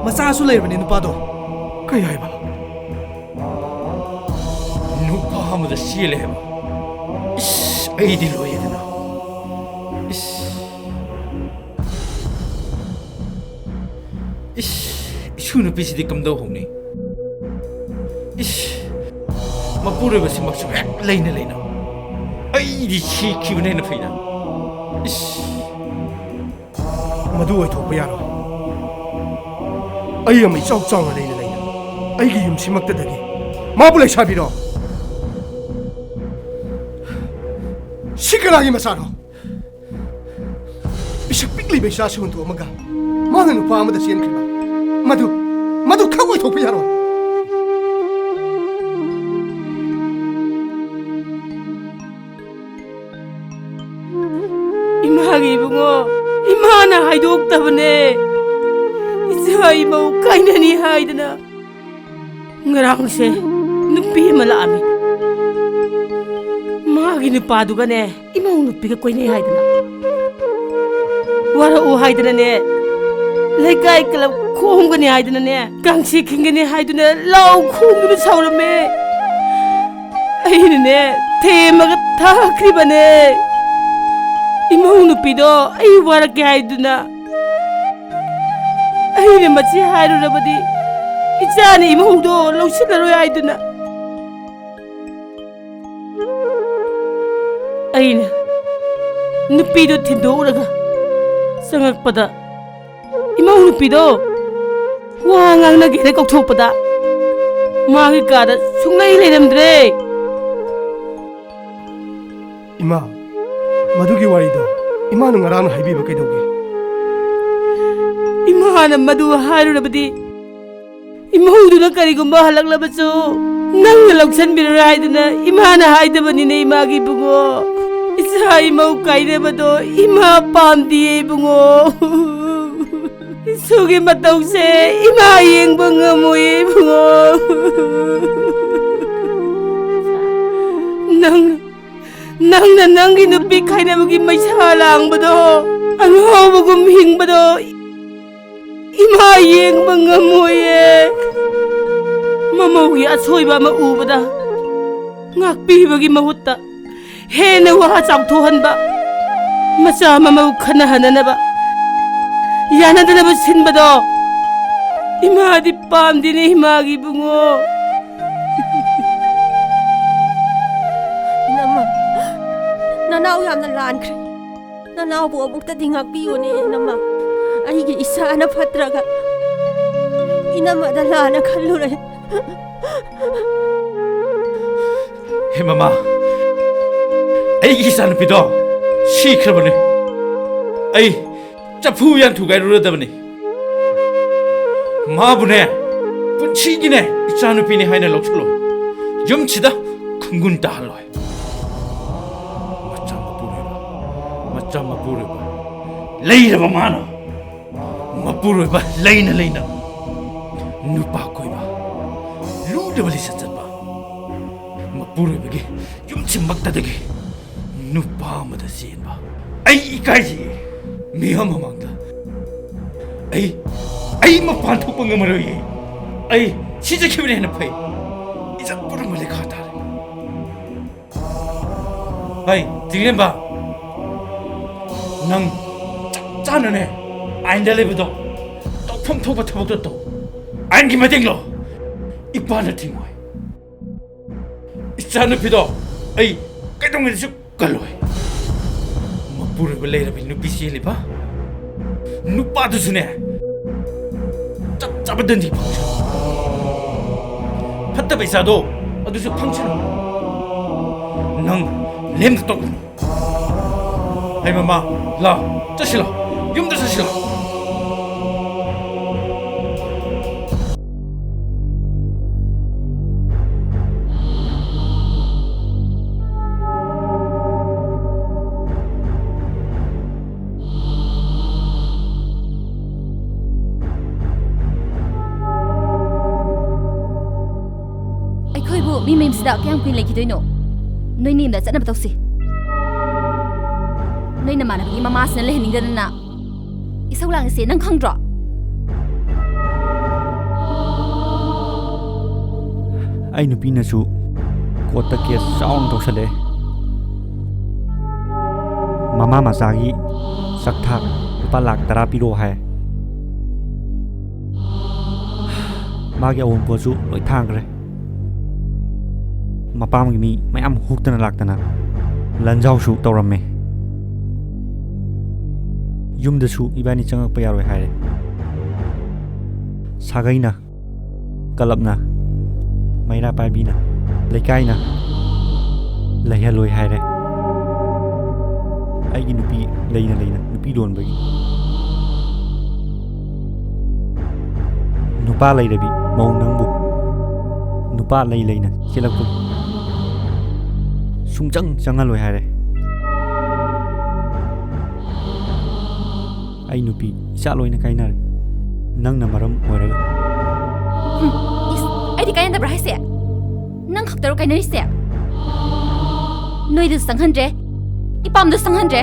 ꯃꯆꯥꯁꯨ ꯂꯩꯔꯕꯅꯦ ꯅꯨꯄꯥꯗꯣ꯫ ꯀꯩ ꯍꯥꯏꯕ? ꯅꯨꯄꯥ ꯑꯃꯗ ꯆꯦꯜꯂꯦ ꯍꯥꯏꯕ? ꯏꯁ, ꯑꯩꯗꯤ ꯂꯣꯏꯔꯦꯗꯅ꯫ ꯏꯁ꯫ ꯏꯁ, ꯏꯁꯨ ꯅꯨꯄꯤꯁꯤꯗꯤ ꯀꯝꯗꯧ ꯍꯧꯅꯤ? ꯏꯁ, ꯃꯄꯨꯔꯣꯏꯕꯁꯤꯃꯛꯁꯨ ꯍꯦꯛ ꯂꯩꯅ ꯂꯩꯅ ꯑꯩꯗꯤ ꯁꯤꯈꯤꯕꯅ ꯍꯦꯟꯅ ꯐꯩꯗ꯫ ꯏꯁ꯫ ꯃꯗꯨ ꯑꯣꯏꯊꯣꯛꯄ ꯌꯥꯔꯣꯏ꯫ ꯑꯩ ꯑꯃ ꯏꯆꯥꯎ ꯆꯥꯎꯅ ꯂꯩꯅ ꯂꯩꯅ ꯑꯩꯒꯤ ꯌꯨꯝꯁꯤꯃꯛꯇꯗꯒꯤ ꯃꯥꯕꯨ ꯂꯩꯁꯥꯕꯤꯔꯣ? ꯁꯤ ꯀꯅꯥꯒꯤ ꯃꯆꯥꯅꯣ? ꯄꯤꯁꯛ ꯄꯤꯛꯂꯤꯕ ꯏꯆꯥꯁꯤ ꯍꯨꯟꯗꯣꯛꯑꯝꯃꯒ ꯃꯥꯅ ꯅꯨꯄꯥ ꯑꯃꯗ ꯆꯦꯟꯈ꯭ꯔꯤꯕ꯫ ꯃꯗꯨ, ꯃꯗꯨ ꯈꯛ ꯑꯣꯏꯊꯣꯛꯄ ꯌꯥꯔꯣꯏ꯫ ꯏꯃꯥꯒꯤ ꯏꯕꯨꯡꯉꯣ, ꯏꯃꯥꯅ ꯍꯥꯏꯗꯣꯛꯇꯕꯅꯦ꯫ ꯏꯆꯥ ꯏꯃꯧ ꯀꯥꯏꯅꯅꯤ ꯍꯥꯏꯗꯅ꯫ ꯉꯔꯥꯡꯁꯦ ꯅꯨꯄꯤ ꯑꯃ ꯂꯥꯛꯑꯝꯃꯤ꯫ ꯃꯥꯒꯤ ꯅꯨꯄꯥꯗꯨꯒꯅꯦ ꯏꯃꯧ ꯅꯨꯄꯤꯒ ꯀꯣꯏꯅꯩ ꯍꯥꯏꯗꯅ꯫ ꯋꯥꯔꯛꯎ ꯍꯥꯏꯗꯅꯅꯦ, ꯂꯩꯀꯥꯏ ꯀ꯭ꯂꯕ ꯈꯣꯝꯒꯅꯤ ꯍꯥꯏꯗꯅꯅꯦ, ꯀꯥꯡꯁꯤ ꯈꯤꯡꯒꯅꯤ ꯍꯥꯏꯗꯨꯅ ꯂꯥꯎ ꯈꯣꯡꯗꯨꯅ ꯁꯥꯎꯔꯝꯃꯦ꯫ ꯑꯩꯅꯅꯦ ꯊꯦꯝꯃꯒ ꯊꯥꯈ꯭ꯔꯤꯕꯅꯦ꯫ ꯏꯃꯧ ꯅꯨꯄꯤꯗꯣ ꯑꯩ ꯋꯥꯔꯛꯀꯦ ꯍꯥꯏꯗꯨꯅ꯫ ꯑꯩꯅ ꯃꯁꯤ ꯍꯥꯏꯔꯨꯔꯕꯗꯤ ꯏꯆꯥꯅ ꯏꯃꯧꯗꯣ ꯂꯧꯁꯤꯜꯂꯔꯣꯏ ꯍꯥꯏꯗꯨꯅ꯫ ꯑꯩꯅ ꯅꯨꯄꯤꯗꯨ ꯊꯤꯟꯗꯣꯛꯎꯔꯒ ꯆꯪꯉꯛꯄꯗ ꯏꯃꯧ ꯅꯨꯄꯤꯗꯣ ꯋꯥ ꯉꯥꯡꯅꯒꯦꯅ ꯀꯧꯊꯣꯛꯄꯗ ꯃꯥꯒꯤ ꯀꯥꯗ ꯁꯨꯡꯂꯩ ꯂꯩꯔꯝꯗ꯭ꯔꯦ꯫ ꯏꯃꯥ, ꯃꯗꯨꯒꯤ ꯋꯥꯔꯤꯗꯣ ꯏꯃꯥꯅ ꯉꯔꯥꯡꯅ ꯍꯥꯏꯕꯤꯕ ꯀꯩꯗꯧꯒꯦ? ꯏꯃꯥꯅ ꯃꯗꯨ ꯍꯥꯏꯔꯨꯔꯕꯗꯤ ꯏꯃꯧꯗꯨꯅ ꯀꯔꯤꯒꯨꯝꯕ ꯍꯜꯂꯛꯂꯕꯁꯨ ꯅꯪꯅ ꯂꯧꯁꯟꯕꯤꯔꯔꯣꯏ ꯍꯥꯏꯗꯅ ꯏꯃꯥꯅ ꯍꯥꯏꯗꯕꯅꯤꯅꯦ, ꯏꯃꯥꯒꯤ ꯏꯕꯨꯡꯉꯣ꯫ ꯏꯆꯥ ꯏꯃꯧ ꯀꯥꯏꯅꯕꯗꯣ ꯏꯃꯥ ꯄꯥꯝꯗꯤꯌꯦ, ꯏꯕꯨꯡꯉꯣ꯫ ꯏꯁꯨꯒꯤ ꯃꯇꯧꯁꯦ ꯏꯃꯥ ꯌꯦꯡꯕ ꯉꯝꯃꯣꯏꯌꯦ, ꯏꯕꯨꯡꯉꯣ꯫ ꯅꯪ, ꯅꯪꯅ ꯅꯪꯒꯤ ꯅꯨꯄꯤ ꯈꯥꯏꯅꯕꯒꯤ ꯃꯩꯁꯥ ꯂꯥꯡꯕꯗꯣ, ꯑꯉꯥꯎꯕꯒꯨꯝ ꯍꯤꯡꯕꯗꯣ ꯏꯃꯥ ꯌꯦꯡꯕ ꯉꯝꯃꯣꯏꯌꯦ꯫ ꯃꯃꯧꯒꯤ ꯑꯁꯣꯏꯕ ꯑꯃ ꯎꯕꯗ ꯉꯥꯛꯄꯤꯕꯒꯤ ꯃꯍꯨꯠꯇ ꯍꯦꯟꯅ ꯋꯥ ꯆꯥꯎꯊꯣꯛꯍꯟꯕ, ꯃꯆꯥ ꯃꯃꯧ ꯈꯠꯅꯍꯟꯅꯅꯕ, ꯌꯥꯅꯗꯅꯕ ꯁꯤꯟꯕꯗꯣ ꯏꯃꯥꯗꯤ ꯄꯥꯝꯗꯦꯅꯦ, ꯏꯃꯥꯒꯤ ꯏꯕꯨꯡꯉꯣ꯫ ꯏꯅꯝꯃ, ꯅꯅꯥꯎ ꯌꯥꯝꯅ ꯂꯥꯟꯈ꯭ꯔꯦ꯫ ꯅꯅꯥꯎꯕꯨ ꯑꯃꯨꯛꯇꯗꯤ ꯉꯥꯛꯄꯤꯌꯨꯅꯦ, ꯏꯅꯝꯃ꯫ ꯑꯩꯒꯤ ꯏꯁꯥꯅ ꯐꯠꯇ꯭ꯔꯒ ꯏꯅꯝꯃꯗ ꯂꯥꯟꯅ ꯈꯜꯂꯨꯔꯦ꯫ ꯍꯦ ꯃꯃꯥ, ꯑꯩꯒꯤ ꯏꯆꯥꯅꯨꯄꯤꯗꯣ ꯁꯤꯈ꯭ꯔꯕꯅꯦ꯫ ꯑꯩ ꯆꯐꯨ ꯎꯌꯥꯟ ꯊꯨꯒꯥꯏꯔꯨꯔꯗꯕꯅꯤ꯫ ꯃꯥꯕꯨꯅꯦ, ꯄꯨꯟꯁꯤꯒꯤꯅꯦ ꯏꯆꯥꯅꯨꯄꯤꯅꯤ ꯍꯥꯏꯅ ꯂꯧꯁꯤꯜꯂꯣ꯫ ꯌꯨꯝꯁꯤꯗ ꯈꯨꯡꯒꯨꯟ ꯇꯥꯍꯜꯂꯣꯏ꯫ ꯃꯆꯥ ꯃꯄꯨꯔꯣꯏꯕ, ꯃꯆꯥ ꯃꯄꯨꯔꯣꯏꯕ ꯂꯩꯔꯕ ꯃꯥꯅ, ꯃꯄꯨꯔꯣꯏꯕ ꯂꯩꯅ ꯂꯩꯅ ꯅꯨꯄꯥ ꯀꯣꯏꯕ, ꯂꯨꯗꯕ ꯂꯤꯆꯠ ꯆꯠꯄ, ꯃꯄꯨꯔꯣꯏꯕꯒꯤ ꯌꯨꯝꯁꯤꯃꯛꯇꯗꯒꯤ ꯅꯨꯄꯥ ꯑꯃꯗ ꯆꯦꯟꯕ꯫ ꯑꯩ ꯏꯀꯥꯏꯖꯩꯌꯦ ꯃꯤꯌꯥꯝ ꯃꯃꯥꯡꯗ꯫ ꯑꯩ, ꯑꯩ ꯃꯄꯥꯟ ꯊꯣꯛꯄ ꯉꯝꯃꯔꯣꯏꯌꯦ꯫ ꯑꯩ ꯁꯤꯖꯈꯤꯕꯅ ꯍꯦꯟꯅ ꯐꯩ꯫ ꯏꯖꯠ ꯄꯨꯝꯅꯃꯛ ꯂꯩꯈꯥ ꯇꯥꯔꯦ꯫ ꯍꯩ, ꯆꯤꯡꯂꯦꯝꯕ, ꯅꯪ ꯆꯞ ꯆꯥꯅꯅꯦ ꯑꯥꯏꯟꯗ ꯂꯩꯕꯗꯣ ꯇꯧꯐꯝ ꯊꯣꯛꯄ ꯊꯕꯛꯇꯣ ꯇꯧ꯫ ꯑꯥꯏꯟꯒꯤ ꯃꯇꯦꯡ ꯂꯧ꯫ ꯏꯄꯥꯅ ꯊꯤꯡꯉꯣꯏ꯫ ꯏꯆꯥꯅꯨꯄꯤꯗꯣ ꯑꯩ ꯀꯩꯗꯧꯉꯩꯗꯁꯨ ꯀꯜꯂꯣꯏ꯫ ꯃꯄꯨꯔꯣꯏꯕ ꯂꯩꯔꯕꯤ ꯅꯨꯄꯤ ꯆꯦꯜꯂꯤꯕ ꯅꯨꯄꯥꯗꯨꯁꯨꯅꯦ, ꯆꯞ ꯆꯥꯕ ꯗꯟꯗꯤ ꯐꯪꯁꯅꯨ꯫ ꯐꯠꯇꯕ ꯏꯆꯥꯗꯣ ꯑꯗꯨꯁꯨ ꯐꯪꯁꯅꯨ꯫ ꯅꯪ ꯂꯦꯝꯅ ꯇꯧꯒꯅꯨ꯫ ꯍꯩ ꯃꯃꯥ, ꯂꯥ, ꯆꯠꯁꯤ ꯂꯥ, ꯌꯨꯝꯗ ꯆꯠꯁꯤ ꯂꯥ꯫ ꯃꯤ ꯃꯌꯨꯝꯁꯤꯗ ꯀꯌꯥꯝ ꯀꯨꯏꯅ ꯂꯩꯈꯤꯗꯣꯏꯅꯣ? ꯅꯣꯏꯅꯤ ꯌꯨꯝꯗ ꯆꯠꯅꯕ ꯇꯧꯁꯤ꯫ ꯅꯣꯏ ꯅꯃꯥꯟꯅꯕꯒꯤ ꯃꯃꯥꯁꯤꯅ ꯂꯩꯍꯟꯅꯤꯡꯗꯗꯅ ꯏꯁꯧ ꯂꯥꯡꯉꯤꯁꯦ ꯅꯪ ꯈꯪꯗ꯭ꯔꯣ? ꯑꯩ ꯅꯨꯄꯤꯅꯁꯨ ꯀꯣꯔꯠꯇ ꯀꯦꯁ ꯆꯥꯎꯅ ꯇꯧꯁꯜꯂꯛꯑꯦ꯫ ꯃꯃꯥ ꯃꯆꯥꯒꯤ ꯆꯥꯛꯊꯥꯛ ꯂꯨꯄꯥ ꯂꯥꯛ ꯇꯔꯥ ꯄꯤꯔꯛꯑꯣ ꯍꯥꯏ꯫ ꯃꯥꯒꯤ ꯑꯋꯨꯟꯄꯣꯠꯁꯨ ꯂꯣꯏ ꯊꯥꯡꯈ꯭ꯔꯦ꯫ ꯃꯄꯥꯝꯒꯤ ꯃꯤ ꯃꯌꯥꯝ ꯍꯨꯛꯇꯅ ꯂꯥꯛꯇꯅ ꯂꯟꯖꯥꯎꯁꯨ ꯇꯧꯔꯝꯃꯦ꯫ ꯌꯨꯝꯗꯁꯨ ꯏꯕꯥꯅꯤ ꯆꯪꯉꯛꯄ ꯌꯥꯔꯣꯏ ꯍꯥꯏꯔꯦ꯫ ꯁꯥꯒꯩꯅ, ꯀꯂꯞꯅ, ꯃꯩꯔꯥ ꯄꯥꯏꯕꯤꯅ, ꯂꯩꯀꯥꯏꯅ ꯂꯩꯍꯜꯂꯣꯏ ꯍꯥꯏꯔꯦ꯫ ꯑꯩꯒꯤ ꯅꯨꯄꯤ ꯂꯩꯅ ꯂꯩꯅ ꯅꯨꯄꯤ ꯂꯣꯟꯕꯒꯤ꯫ ꯅꯨꯄꯥ ꯂꯩꯔꯕꯤ ꯃꯧ ꯅꯪꯕꯨ ꯅꯨꯄꯥ ꯂꯩ ꯂꯩꯅ ꯆꯦꯜꯂꯛꯄꯒꯤ꯫ ꯁꯨꯡꯆꯪ ꯆꯪꯍꯜꯂꯣꯏ ꯍꯥꯏꯔꯦ꯫ ꯑꯩ ꯅꯨꯄꯤ ꯏꯆꯥ ꯂꯣꯏꯅ ꯀꯥꯏꯅꯔꯦ꯫ ꯅꯪꯅ ꯃꯔꯝ ꯑꯣꯏꯔꯒ꯫ ꯍꯨꯝ, ꯏꯁ, ꯑꯩꯗꯤ ꯀꯥꯏꯅꯗꯕ꯭ꯔꯥ ꯍꯥꯏꯁꯦ? ꯅꯪ ꯈꯛꯇꯔꯣ ꯀꯥꯏꯅꯔꯤꯁꯦ? ꯅꯣꯏꯗꯁꯨ ꯆꯪꯍꯟꯗ꯭ꯔꯦ, ꯏꯄꯥꯝꯗꯁꯨ ꯆꯪꯍꯟꯗ꯭ꯔꯦ꯫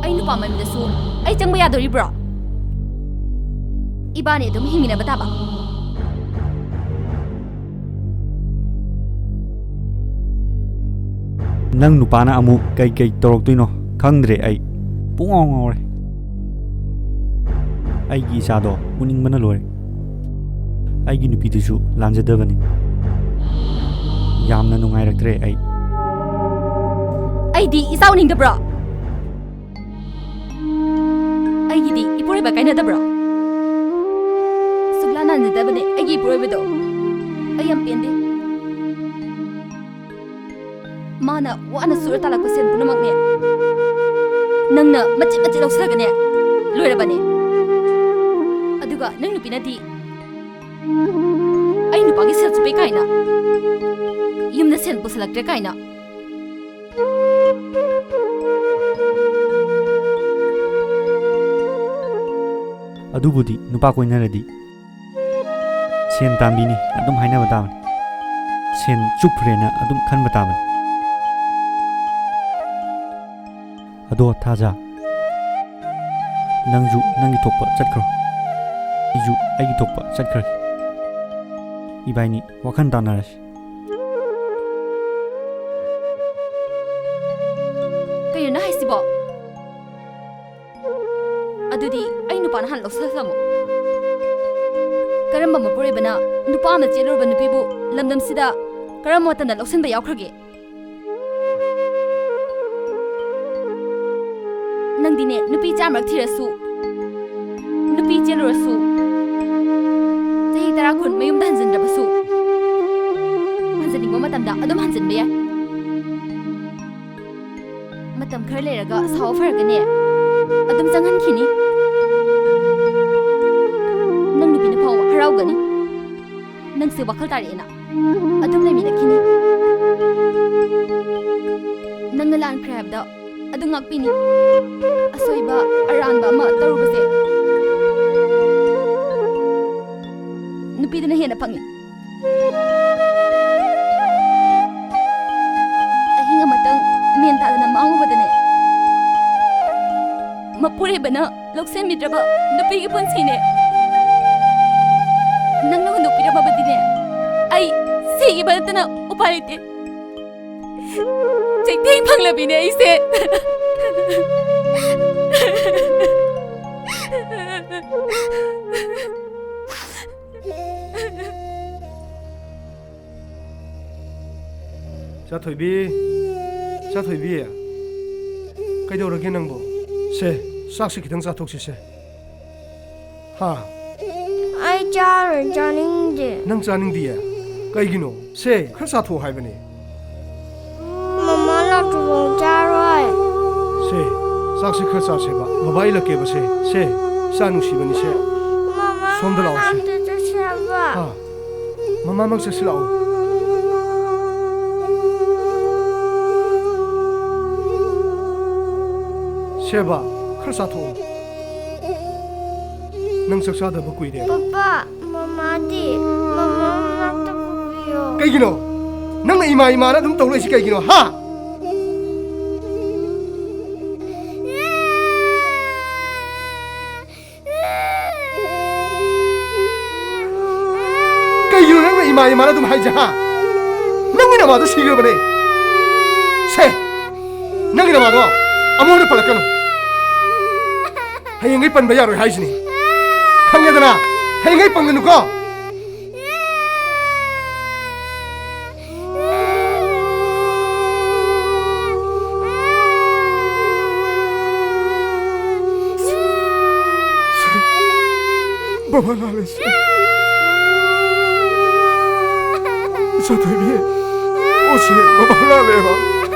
ꯑꯩ ꯅꯨꯄꯥ ꯃꯌꯨꯝꯗꯁꯨ ꯑꯩ ꯆꯪꯕ ꯌꯥꯗꯣꯔꯤꯕ꯭ꯔꯣ? ꯏꯕꯥꯅꯤ ꯑꯗꯨꯝ ꯍꯤꯡꯃꯤꯟꯅꯕ ꯇꯥꯕ꯫ ꯅꯪ ꯅꯨꯄꯥꯅ ꯑꯃꯨꯛ ꯀꯩ ꯀꯩ ꯇꯧꯔꯛꯇꯣꯏꯅꯣ ꯈꯪꯗ꯭ꯔꯦ ꯑꯩ꯫ ꯄꯨꯡꯉꯥꯎ ꯉꯥꯎꯔꯦ꯫ ꯑꯩꯒꯤ ꯏꯆꯥꯗꯣ ꯎꯅꯤꯡꯕꯅ ꯂꯣꯏꯔꯦ꯫ ꯑꯩꯒꯤ ꯅꯨꯄꯤꯗꯨꯁꯨ ꯂꯥꯟꯖꯗꯕꯅꯤ꯫ ꯌꯥꯝꯅ ꯅꯨꯡꯉꯥꯏꯔꯛꯇ꯭ꯔꯦ ꯑꯩ꯫ ꯑꯩꯗꯤ ꯏꯆꯥ ꯎꯅꯤꯡꯗꯕ꯭ꯔꯣ? ꯑꯩꯒꯤꯗꯤ ꯏꯄꯨꯔꯣꯏꯕ ꯀꯥꯏꯅꯗꯕ꯭ꯔꯣ? ꯁꯨꯛꯂꯥ ꯅꯥꯟꯅꯗꯕꯅꯦ ꯑꯩꯒꯤ ꯏꯄꯨꯔꯣꯏꯕꯗꯣ꯫ ꯑꯩ ꯌꯥꯝ ꯄꯦꯟꯗꯦ꯫ ꯃꯥꯅ ꯋꯥꯅ ꯁꯨꯔ ꯇꯥꯜꯂꯛꯄ ꯁꯦꯟ ꯄꯨꯝꯅꯃꯛꯅꯦ ꯅꯪꯅ ꯃꯆꯤꯠ ꯃꯆꯤꯠ ꯂꯧꯁꯤꯜꯂꯒꯅꯦ ꯂꯣꯏꯔꯕꯅꯦ꯫ ꯑꯗꯨꯒ ꯅꯪ ꯅꯨꯄꯤꯅꯗꯤ ꯑꯩ ꯅꯨꯄꯥꯒꯤ ꯁꯦꯜ ꯆꯨꯞꯄꯦ ꯀꯥꯏꯅ, ꯌꯨꯝꯗ ꯁꯦꯜ ꯄꯨꯁꯜꯂꯛꯇ꯭ꯔꯦ ꯀꯥꯏꯅ꯫ ꯑꯗꯨꯕꯨꯗꯤ ꯅꯨꯄꯥ ꯀꯣꯏꯅꯔꯗꯤ ꯁꯦꯟ ꯇꯥꯟꯕꯤꯅꯤ ꯑꯗꯨꯝ ꯍꯥꯏꯅꯕ ꯇꯥꯕꯅꯤ꯫ ꯁꯦꯟ ꯆꯨꯞꯈ꯭ꯔꯦꯅ ꯑꯗꯨꯝ ꯈꯟꯕ ꯇꯥꯕꯅꯤ꯫ ꯑꯗꯣ ꯊꯥꯖ, ꯅꯪꯁꯨ ꯅꯪꯒꯤ ꯊꯣꯛꯄ ꯆꯠꯈ꯭ꯔꯣ, ꯑꯩꯁꯨ ꯑꯩꯒꯤ ꯊꯣꯛꯄ ꯆꯠꯈ꯭ꯔꯒꯦ꯫ ꯏꯕꯥꯏꯅꯤ ꯋꯥꯈꯜ ꯇꯥꯟꯅꯔꯁꯤ꯫ ꯀꯩꯅꯣ ꯅꯪ ꯍꯥꯏꯁꯤꯕꯣ? ꯑꯗꯨꯗꯤ ꯑꯩ ꯅꯨꯄꯥꯅ ꯍꯥꯟꯅ ꯂꯧꯁꯤꯜꯂꯝꯃꯣ꯫ ꯀꯔꯝꯕ ꯃꯄꯨꯔꯣꯏꯕꯅ ꯅꯨꯄꯥ ꯑꯃ ꯆꯦꯜꯂꯨꯔꯕ ꯅꯨꯄꯤꯕꯨ ꯂꯝꯗꯝꯁꯤꯗ ꯀꯔꯝꯕ ꯃꯇꯝꯗ ꯂꯧꯁꯤꯟꯕ ꯌꯥꯎꯈ꯭ꯔꯒꯦ? ꯅꯪꯗꯤꯅꯦ, ꯅꯨꯄꯤ ꯆꯥꯝꯃꯔꯛ ꯊꯤꯔꯁꯨ, ꯅꯨꯄꯤ ꯆꯦꯜꯂꯨꯔꯁꯨ, ꯆꯍꯤ ꯇꯔꯥ ꯀꯨꯟ ꯃꯌꯨꯝꯗ ꯍꯟꯖꯤꯟꯗ꯭ꯔꯕꯁꯨ, ꯍꯟꯖꯤꯟꯅꯤꯡꯕ ꯃꯇꯝꯗ ꯑꯗꯨꯝ ꯍꯟꯖꯤꯟꯕ ꯌꯥꯏ꯫ ꯃꯇꯝ ꯈꯔ ꯂꯩꯔꯒ ꯁꯥꯎ ꯐꯔꯒꯅꯦ ꯑꯗꯨꯝ ꯆꯪꯍꯟꯈꯤꯅꯤ꯫ ꯅꯪ ꯅꯨꯄꯤꯅ ꯐꯥꯎꯕ ꯍꯔꯥꯎꯒꯅꯤ꯫ ꯅꯪꯁꯦ ꯋꯥꯈꯜ ꯇꯥꯔꯛꯑꯦꯅ ꯑꯗꯨꯝ ꯂꯩꯃꯤꯟꯅꯈꯤꯅꯤ꯫ ꯅꯪꯅ ꯂꯥꯟꯈ꯭ꯔꯦ ꯍꯥꯏꯕꯗ ꯑꯗꯨ ꯉꯥꯛꯄꯤꯅꯤ꯫ ꯑꯁꯣꯏꯕ ꯑꯔꯥꯟꯕ ꯑꯃ ꯇꯧꯔꯨꯕꯁꯦ ꯅꯨꯄꯤꯗꯅ ꯍꯦꯟꯅ ꯐꯪꯉꯤ꯫ ꯑꯍꯤꯡ ꯑꯃꯇꯪ ꯃꯦꯟ ꯇꯥꯗꯅ ꯃꯥꯡꯉꯨꯕꯗꯅꯦ, ꯃꯄꯨꯔꯣꯏꯕꯅ ꯂꯧꯁꯤꯟꯕꯤꯗ꯭ꯔꯕ ꯅꯨꯄꯤꯒꯤ ꯄꯨꯟꯁꯤꯅꯦ꯫ ꯅꯪꯅ ꯍꯨꯟꯗꯣꯛꯄꯤꯔꯝꯃꯕꯗꯤꯅꯦ, ꯑꯩ ꯁꯤꯈꯤꯕ ꯅꯠꯇꯅ ꯎꯄꯥꯏ ꯂꯩꯇꯦ꯫ ꯆꯩꯊꯦꯡ ꯐꯪꯂꯕꯤꯅꯦ ꯑꯩꯁꯦ꯫ ꯆꯥꯊꯣꯏꯕꯤ, ꯆꯥꯊꯣꯏꯕꯤ, ꯀꯩꯗꯧꯔꯒꯦ ꯅꯪꯕꯣ? ꯁꯦ, ꯆꯥꯛꯁꯤ ꯈꯤꯇꯪ ꯆꯥꯊꯣꯛꯁꯤꯁꯦ꯫ ꯍꯥ? ꯑꯩ ꯆꯥꯔꯣꯏ, ꯆꯥꯅꯤꯡꯗꯦ꯫ ꯅꯪ ꯆꯥꯅꯤꯡꯗꯤꯌꯦ? ꯀꯩꯒꯤꯅꯣ? ꯁꯦ, ꯈꯔ ꯆꯥꯊꯣꯛꯑꯣ ꯍꯥꯏꯕꯅꯦ꯫ ꯃꯃꯥ ꯂꯥꯛꯇ꯭ꯔꯤꯐꯥꯎ ꯆꯥꯔꯣꯏ꯫ ꯁꯦ, ꯆꯥꯛꯁꯤ ꯈꯔ ꯆꯥꯁꯦꯕ꯫ ꯕꯕꯥ ꯏꯜꯂꯛꯀꯦꯕ ꯁꯦ꯫ ꯁꯦ, ꯏꯆꯥ ꯅꯨꯡꯁꯤꯕꯅꯤ ꯁꯦ꯫ ꯃꯃꯥ ꯁꯣꯝꯗ ꯂꯥꯛꯑꯣ ꯁꯦ꯫ ꯃꯅꯥꯛꯇ ꯆꯠꯁꯦ ꯍꯥꯏꯕ꯫ ꯍꯥ? ꯃꯃꯥ ꯃꯛ ꯆꯠꯁꯤ ꯂꯥꯛꯑꯣ꯫ ꯁꯦꯕꯥ, ꯈꯔ ꯆꯥꯊꯣꯛꯑꯣ꯫ ꯅꯪ ꯆꯥꯛ ꯆꯥꯗꯕ ꯀꯨꯏꯔꯦ꯫ ꯄꯄꯥ, ꯃꯃꯥꯗꯤ? ꯃꯃꯥ ꯃꯅꯥꯛꯇ ꯄꯨꯕꯤꯌꯨ꯫ ꯀꯩꯒꯤꯅꯣ? ꯅꯪꯅ ꯏꯃꯥ ꯏꯃꯥꯅ ꯑꯗꯨꯝ ꯇꯧ ꯂꯩꯁꯤ ꯀꯩꯒꯤꯅꯣ, ꯍꯥ? ꯀꯩꯒꯤꯅꯣ ꯅꯪꯅ ꯏꯃꯥ ꯏꯃꯥꯅ ꯑꯗꯨꯝ ꯍꯥꯏꯁꯦ, ꯍꯥ? ꯅꯪꯒꯤ ꯅꯃꯥꯗꯣ ꯁꯤꯈ꯭ꯔꯕꯅꯦ꯫ ꯁꯦ, ꯅꯪꯒꯤ ꯅꯃꯥꯗꯣ ꯑꯃꯨꯛ ꯍꯟꯅ ꯄꯜꯂꯛꯀꯅꯨ꯫ ꯍꯌꯦꯡꯒꯩ ꯄꯟꯕ ꯌꯥꯔꯣꯏ ꯍꯥꯏꯁꯤꯅꯤ꯫ ꯈꯪꯉꯦꯗꯅ? ꯍꯌꯦꯡꯒꯩ ꯄꯟꯒꯅꯨꯀꯣ꯫ ꯕꯕꯥ ꯂꯥꯜꯂꯦ, ꯁꯦ꯫ ꯏꯆꯥ ꯊꯣꯏꯕꯤ꯫ ꯑꯣ, ꯁꯦ, ꯕꯕꯥ ꯂꯥꯜꯂꯦꯕ꯫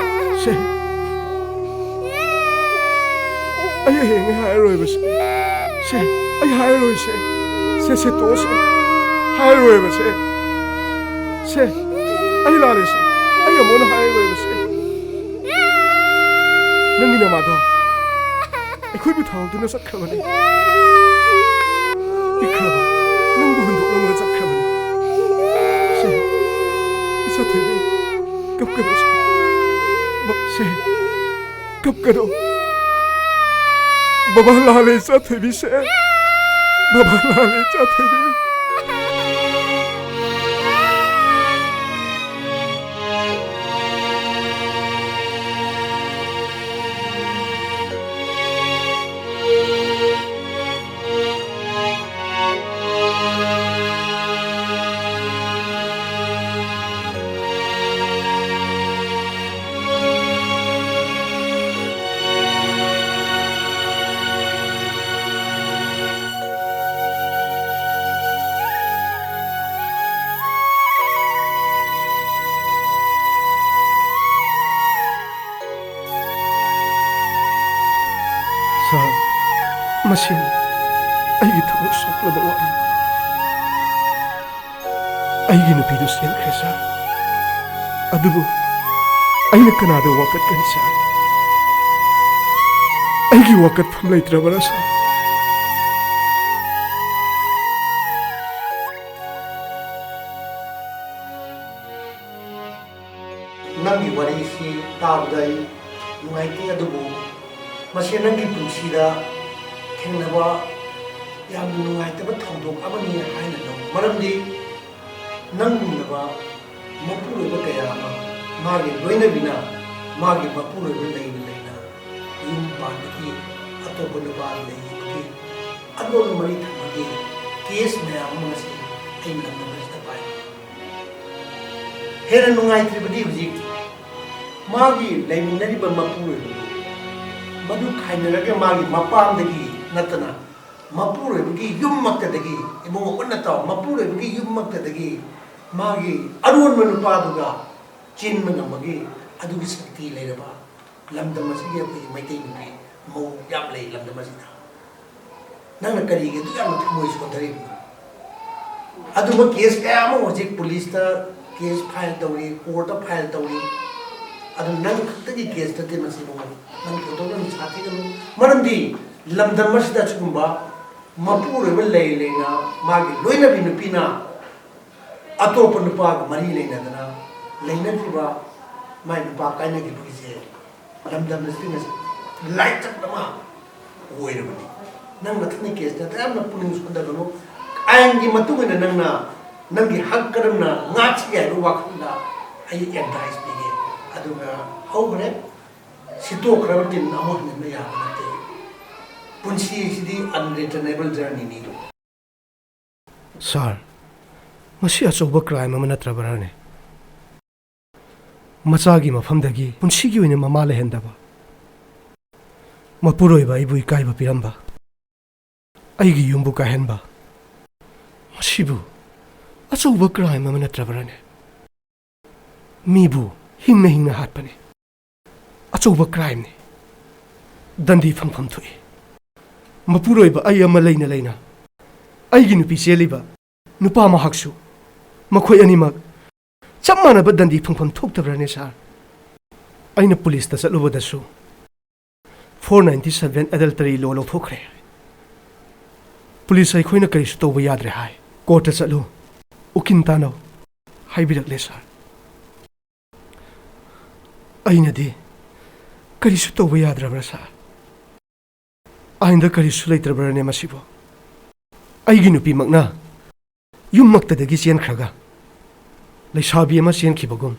ꯁꯦ꯫ ꯑꯩ ꯍꯌꯦꯡ ꯍꯥꯏꯔꯔꯣꯏꯕ, ꯁꯦ꯫ ꯁꯦ, ꯑꯩ ꯍꯥꯏꯔꯔꯣꯏ, ꯁꯦ꯫ ꯁꯦ, ꯁꯦ, ꯇꯣꯛꯑꯣ, ꯁꯦ꯫ ꯍꯥꯏꯔꯔꯣꯏꯕ, ꯁꯦ꯫ ꯁꯦ, ꯑꯩ ꯂꯥꯜꯂꯦ, ꯁꯦ꯫ ꯑꯩ ꯑꯃꯨꯛ ꯍꯟꯅ ꯍꯥꯏꯔꯔꯣꯏꯕ, ꯁꯦ꯫ ꯅꯪꯒꯤ ꯅꯃꯥꯗꯣ ꯑꯩꯈꯣꯏꯕꯨ ꯊꯥꯗꯣꯛꯇꯨꯅ ꯆꯠꯈ꯭ꯔꯕꯅꯤ꯫ ꯄꯤꯛꯈ꯭ꯔꯕ ꯅꯪꯕꯨ ꯍꯨꯟꯗꯣꯛꯂꯝꯂꯒ ꯆꯠꯈ꯭ꯔꯕꯅꯤ꯫ ꯁꯦ, ꯏꯆꯥ ꯊꯣꯏꯕꯤ, ꯀꯞꯀꯅꯨ ꯁꯦ꯫ ꯕ-, ꯁꯦ, ꯀꯞꯀꯅꯨ꯫ ꯕꯕꯥ ꯂꯥꯜꯂꯦ, ꯏꯆꯥ ꯊꯣꯏꯕꯤ ꯁꯦ꯫ ꯕꯕꯥ ꯂꯥꯜꯂꯦ, ꯏꯆꯥ ꯊꯣꯏꯕꯤ꯫ ꯁꯥꯔ, ꯃꯁꯤꯅꯤ ꯑꯩꯒꯤ ꯊꯃꯣꯏ ꯁꯣꯛꯂꯕ ꯋꯥꯔꯤ꯫ ꯑꯩꯒꯤ ꯅꯨꯄꯤꯗꯨ ꯆꯦꯟꯈ꯭ꯔꯦ, ꯁꯥꯔ꯫ ꯑꯗꯨꯕꯨ ꯑꯩꯅ ꯀꯅꯥꯗ ꯋꯥꯀꯠꯀꯅꯤ, ꯁꯥꯔ? ꯑꯩꯒꯤ ꯋꯥꯀꯠꯐꯝ ꯂꯩꯇ꯭ꯔꯕꯔꯥ, ꯁꯥꯔ? ꯃꯁꯤ ꯅꯪꯒꯤ ꯄꯨꯟꯁꯤꯗ ꯊꯦꯡꯅꯕ ꯌꯥꯝꯅ ꯅꯨꯡꯉꯥꯏꯇꯕ ꯊꯧꯗꯣꯛ ꯑꯃꯅꯤ ꯍꯥꯏꯅ ꯂꯧ꯫ ꯃꯔꯝꯗꯤ ꯅꯪꯒꯨꯝꯂꯕ ꯃꯄꯨꯔꯣꯏꯕ ꯀꯌꯥ ꯑꯃ ꯃꯥꯒꯤ ꯂꯣꯏꯅꯕꯤꯅ ꯃꯥꯒꯤ ꯃꯄꯨꯔꯣꯏꯕ ꯂꯩꯅ ꯂꯩꯅ ꯌꯨꯝ ꯄꯥꯟꯕꯒꯤ, ꯑꯇꯣꯞꯄ ꯅꯨꯄꯥ ꯂꯩꯈꯤꯕꯒꯤ, ꯑꯗꯣꯟ ꯃꯔꯤ ꯊꯝꯕꯒꯤ ꯀꯦꯁ ꯃꯌꯥꯝ ꯑꯃ ꯉꯁꯤ ꯑꯩ ꯂꯝꯗꯝ ꯑꯁꯤꯗ ꯄꯥꯏ꯫ ꯍꯦꯟꯅ ꯅꯨꯡꯉꯥꯏꯇ꯭ꯔꯤꯕꯗꯤ ꯍꯧꯖꯤꯛ ꯃꯥꯒꯤ ꯂꯩꯃꯤꯟꯅꯔꯤꯕ ꯃꯄꯨꯔꯣꯏꯕꯗꯨ ꯃꯗꯨ ꯈꯥꯏꯅꯔꯒ ꯃꯥꯒꯤ ꯃꯄꯥꯝꯗꯒꯤ ꯅꯠꯇꯅ ꯃꯄꯨꯔꯣꯏꯕꯒꯤ ꯌꯨꯝꯃꯛꯇꯗꯒꯤ, ꯏꯕꯨꯡꯉꯣ ꯃꯨꯟꯅ ꯇꯥꯎ, ꯃꯄꯨꯔꯣꯏꯕꯒꯤ ꯌꯨꯝꯃꯛꯇꯗꯒꯤ ꯃꯥꯒꯤ ꯑꯔꯣꯟꯕ ꯅꯨꯄꯥꯗꯨꯒ ꯆꯦꯟꯕ ꯉꯝꯕꯒꯤ ꯑꯗꯨꯒꯤ ꯁꯛꯇꯤ ꯂꯩꯔꯕ ꯂꯝꯗꯝ ꯑꯁꯤꯒꯤ ꯑꯩꯈꯣꯏꯒꯤ ꯃꯩꯇꯩ ꯅꯨꯄꯤ ꯃꯧ ꯌꯥꯝ ꯂꯩ ꯂꯝꯗꯝ ꯑꯁꯤꯗ꯫ ꯅꯪꯅ ꯀꯔꯤꯒꯤ ꯑꯗꯨꯛ ꯌꯥꯝꯅ ꯊꯃꯣꯏ ꯁꯣꯟꯊꯔꯤꯕꯅꯣ? ꯑꯗꯨꯝꯕ ꯀꯦꯁ ꯀꯌꯥ ꯑꯃ ꯍꯧꯖꯤꯛ ꯄꯨꯂꯤꯁꯇ ꯀꯦꯁ ꯐꯥꯏꯜ ꯇꯧꯔꯤ, ꯀꯣꯔꯠꯇ ꯐꯥꯏꯜ ꯇꯧꯔꯤ꯫ ꯑꯗꯨ ꯅꯪ ꯈꯛꯇꯒꯤ ꯀꯦꯁ ꯅꯠꯇꯦ ꯃꯁꯤ, ꯏꯕꯨꯡꯉꯣ꯫ ꯅꯪ ꯊꯣꯏꯗꯣꯛꯅ ꯅꯨꯡꯁꯥ ꯊꯤꯒꯅꯨ꯫ ꯃꯔꯝꯗꯤ ꯂꯝꯗꯝ ꯑꯁꯤꯗ ꯑꯁꯤꯒꯨꯝꯕ ꯃꯄꯨꯔꯣꯏꯕ ꯂꯩ ꯂꯩꯅ ꯃꯥꯒꯤ ꯂꯣꯏꯅꯕꯤ ꯅꯨꯄꯤꯅ ꯑꯇꯣꯞꯄ ꯅꯨꯄꯥꯒ ꯃꯔꯤ ꯂꯩꯅꯗꯅ ꯂꯩꯅꯈꯤꯕ, ꯃꯥꯏ ꯅꯨꯄꯥ ꯀꯥꯏꯅꯈꯤꯕꯒꯤꯁꯦ ꯂꯝꯗꯝ ꯑꯁꯤꯗ ꯉꯁꯤ ꯂꯥꯏꯆꯠ ꯑꯃ ꯑꯣꯏꯔꯕꯅꯤ꯫ ꯅꯪ ꯃꯊꯪꯒꯤ ꯀꯦꯁꯇ ꯌꯥꯝꯅ ꯄꯨꯛꯅꯤꯡ ꯁꯣꯟꯊꯒꯅꯨ꯫ ꯑꯥꯏꯟꯒꯤ ꯃꯇꯨꯡ ꯏꯟꯅ ꯅꯪꯅ ꯅꯪꯒꯤ ꯍꯛ ꯀꯔꯝꯅ ꯉꯥꯛꯁꯤꯒꯦ ꯍꯥꯏꯕ ꯋꯥꯈꯜꯗ ꯑꯩ ꯑꯦꯗꯚꯥꯏꯁ ꯄꯤꯒꯦ꯫ ꯑꯗꯨꯒ ꯍꯧꯈ꯭ꯔꯦ, ꯁꯤꯠꯇꯣꯛꯈ꯭ꯔꯕ ꯇꯤꯟ ꯑꯃꯨꯛ ꯍꯟꯖꯤꯟꯕ ꯌꯥꯕ ꯅꯠꯇꯦ꯫ ꯄꯨꯟꯁꯤ ꯑꯁꯤꯗꯤ unreturnable journeyꯅꯤ꯫ ꯁꯥꯔ, ꯃꯁꯤ ꯑꯆꯧꯕ ꯀ꯭ꯔꯥꯏꯝ ꯑꯃ ꯅꯠꯇ꯭ꯔꯕ꯭ꯔꯥꯅꯦ? ꯃꯆꯥꯒꯤ ꯃꯐꯝꯗꯒꯤ ꯄꯨꯟꯁꯤꯒꯤ ꯑꯣꯏꯅ ꯃꯃꯥ ꯂꯩꯍꯟꯗꯕ, ꯃꯄꯨꯔꯣꯏꯕ ꯑꯩꯕꯨ ꯏꯀꯥꯏꯕ ꯄꯤꯔꯝꯕ, ꯑꯩꯒꯤ ꯌꯨꯝꯕꯨ ꯀꯥꯏꯍꯟꯕ, ꯃꯁꯤꯕꯨ ꯑꯆꯧꯕ ꯀ꯭ꯔꯥꯏꯝ ꯑꯃ ꯅꯠꯇ꯭ꯔꯕ꯭ꯔꯥꯅꯦ? ꯃꯤꯕꯨ ꯍꯤꯡꯅ ꯍꯤꯡꯅ ꯍꯥꯠꯄꯅꯤ꯫ ꯑꯆꯧꯕ ꯀ꯭ꯔꯥꯏꯝꯅꯤ꯫ ꯗꯟꯗꯤ ꯐꯪꯐꯝ ꯊꯣꯛꯏ꯫ ꯃꯄꯨꯔꯣꯏꯕ ꯑꯩ ꯑꯃ ꯂꯩꯅ ꯂꯩꯅ ꯑꯩꯒꯤ ꯅꯨꯄꯤ ꯆꯦꯜꯂꯤꯕ ꯅꯨꯄꯥ ꯃꯍꯥꯛꯁꯨ, ꯃꯈꯣꯏ ꯑꯅꯤꯃꯛ ꯆꯞ ꯃꯥꯟꯅꯕ ꯗꯟꯗꯤ ꯐꯪꯐꯝ ꯊꯣꯛꯇꯕ꯭ꯔꯅꯦ, ꯁꯥꯔ? ꯑꯩꯅ ꯄꯨꯂꯤꯁꯇ ꯆꯠꯂꯨꯕꯗꯁꯨ four ninety seven adultery law ꯂꯧꯊꯣꯛꯈ꯭ꯔꯦ꯫ ꯄꯨꯂꯤꯁ ꯑꯩꯈꯣꯏꯅ ꯀꯔꯤꯁꯨ ꯇꯧꯕ ꯌꯥꯗ꯭ꯔꯦ ꯍꯥꯏ꯫ ꯀꯣꯔꯠꯇ ꯆꯠꯂꯨ, ꯎꯀꯤꯜ ꯇꯥꯅꯧ ꯍꯥꯏꯕꯤꯔꯛꯂꯦ, ꯁꯥꯔ꯫ ꯑꯩꯅꯗꯤ ꯀꯔꯤꯁꯨ ꯇꯧꯕ ꯌꯥꯗ꯭ꯔꯕ꯭ꯔꯥ, ꯁꯥꯔ? ꯑꯥꯏꯟꯗ ꯀꯔꯤꯁꯨ ꯂꯩꯇ꯭ꯔꯕ꯭ꯔꯅꯦ ꯃꯁꯤꯕꯨ? ꯑꯩꯒꯤ ꯅꯨꯄꯤꯃꯛꯅ ꯌꯨꯝꯃꯛꯇꯗꯒꯤ ꯆꯦꯟꯈ꯭ꯔꯒ ꯂꯩꯁꯥꯕꯤ ꯑꯃ ꯆꯦꯟꯈꯤꯕꯒꯨꯝ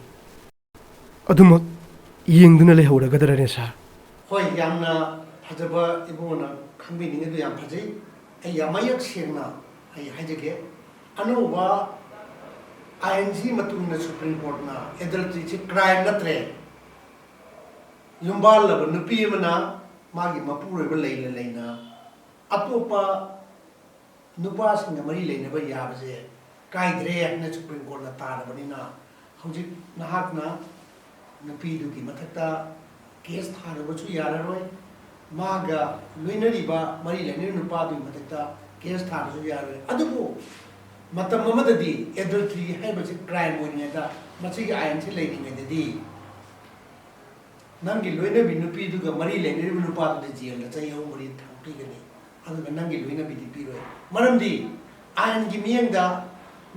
ꯑꯗꯨꯃꯛ ꯌꯦꯡꯗꯨꯅ ꯂꯩꯍꯧꯔꯒꯗ꯭ꯔꯅꯦ, ꯁꯥꯔ? ꯍꯣꯏ, ꯌꯥꯝꯅ ꯐꯖꯕ ꯏꯕꯨꯡꯉꯣꯅ ꯈꯪꯕꯤꯅꯤꯡꯉꯤꯗꯨ ꯌꯥꯝ ꯐꯖꯩ꯫ ꯑꯩ ꯌꯥꯝ ꯃꯌꯦꯛ ꯁꯦꯡꯅ ꯑꯩ ꯍꯥꯏꯖꯒꯦ, ꯑꯅꯧꯕ ꯑꯥꯏꯟꯁꯤ ꯃꯇꯨꯡ ꯏꯟꯅ ꯁꯨꯄ꯭ꯔꯤꯝ ꯀꯣꯔꯠꯅ ꯑꯦꯗꯜꯇ꯭ꯔꯤꯁꯤ ꯀ꯭ꯔꯥꯏꯝ ꯅꯠꯇ꯭ꯔꯦ꯫ ꯌꯨꯝꯕꯥꯜꯂꯕ ꯅꯨꯄꯤ ꯑꯃꯅ ꯃꯥꯒꯤ ꯃꯄꯨꯔꯣꯏꯕ ꯂꯩꯅ ꯂꯩꯅ ꯑꯇꯣꯞꯄ ꯅꯨꯄꯥꯁꯤꯡꯒ ꯃꯔꯤ ꯂꯩꯅꯕ ꯌꯥꯕꯁꯦ ꯀꯥꯏꯗ꯭ꯔꯦ ꯍꯥꯏꯅ ꯁꯨꯄ꯭ꯔꯤꯝ ꯀꯣꯔꯠꯅ ꯇꯥꯔꯕꯅꯤꯅ, ꯍꯧꯖꯤꯛ ꯅꯍꯥꯛꯅ ꯅꯨꯄꯤꯗꯨꯒꯤ ꯃꯊꯛꯇ ꯀꯦꯁ ꯊꯥꯔꯨꯕꯁꯨ ꯌꯥꯔꯔꯣꯏ, ꯃꯥꯒ ꯂꯣꯏꯅꯔꯤꯕ, ꯃꯔꯤ ꯂꯩꯅꯔꯤꯕ ꯅꯨꯄꯥꯗꯨꯒꯤ ꯃꯊꯛꯇ ꯀꯦꯁ ꯊꯥꯕꯁꯨ ꯌꯥꯔꯣꯏ꯫ ꯑꯗꯨꯕꯨ ꯃꯇꯝ ꯑꯃꯗꯗꯤ ꯑꯦꯗꯜꯇ꯭ꯔꯤ ꯍꯥꯏꯕꯁꯤ ꯀ꯭ꯔꯥꯏꯝ ꯑꯣꯏꯔꯤꯉꯩꯗ, ꯃꯁꯤꯒꯤ ꯑꯥꯏꯟꯁꯤ ꯂꯩꯔꯤꯉꯩꯗꯗꯤ, ꯅꯪꯒꯤ ꯂꯣꯏꯅꯕꯤ ꯅꯨꯄꯤꯗꯨꯒ ꯃꯔꯤ ꯂꯩꯅꯔꯤꯕ ꯅꯨꯄꯥꯗꯨꯗꯤ ꯖꯦꯜꯗ ꯆꯍꯤ ꯑꯍꯨꯝ ꯃꯔꯤ ꯊꯝꯕꯤꯒꯅꯤ, ꯑꯗꯨꯒ ꯅꯪꯒꯤ ꯂꯣꯏꯅꯕꯤꯗꯤ ꯄꯤꯔꯣꯏ꯫ ꯃꯔꯝꯗꯤ ꯑꯥꯏꯟꯒꯤ ꯃꯤꯠꯌꯦꯡꯗ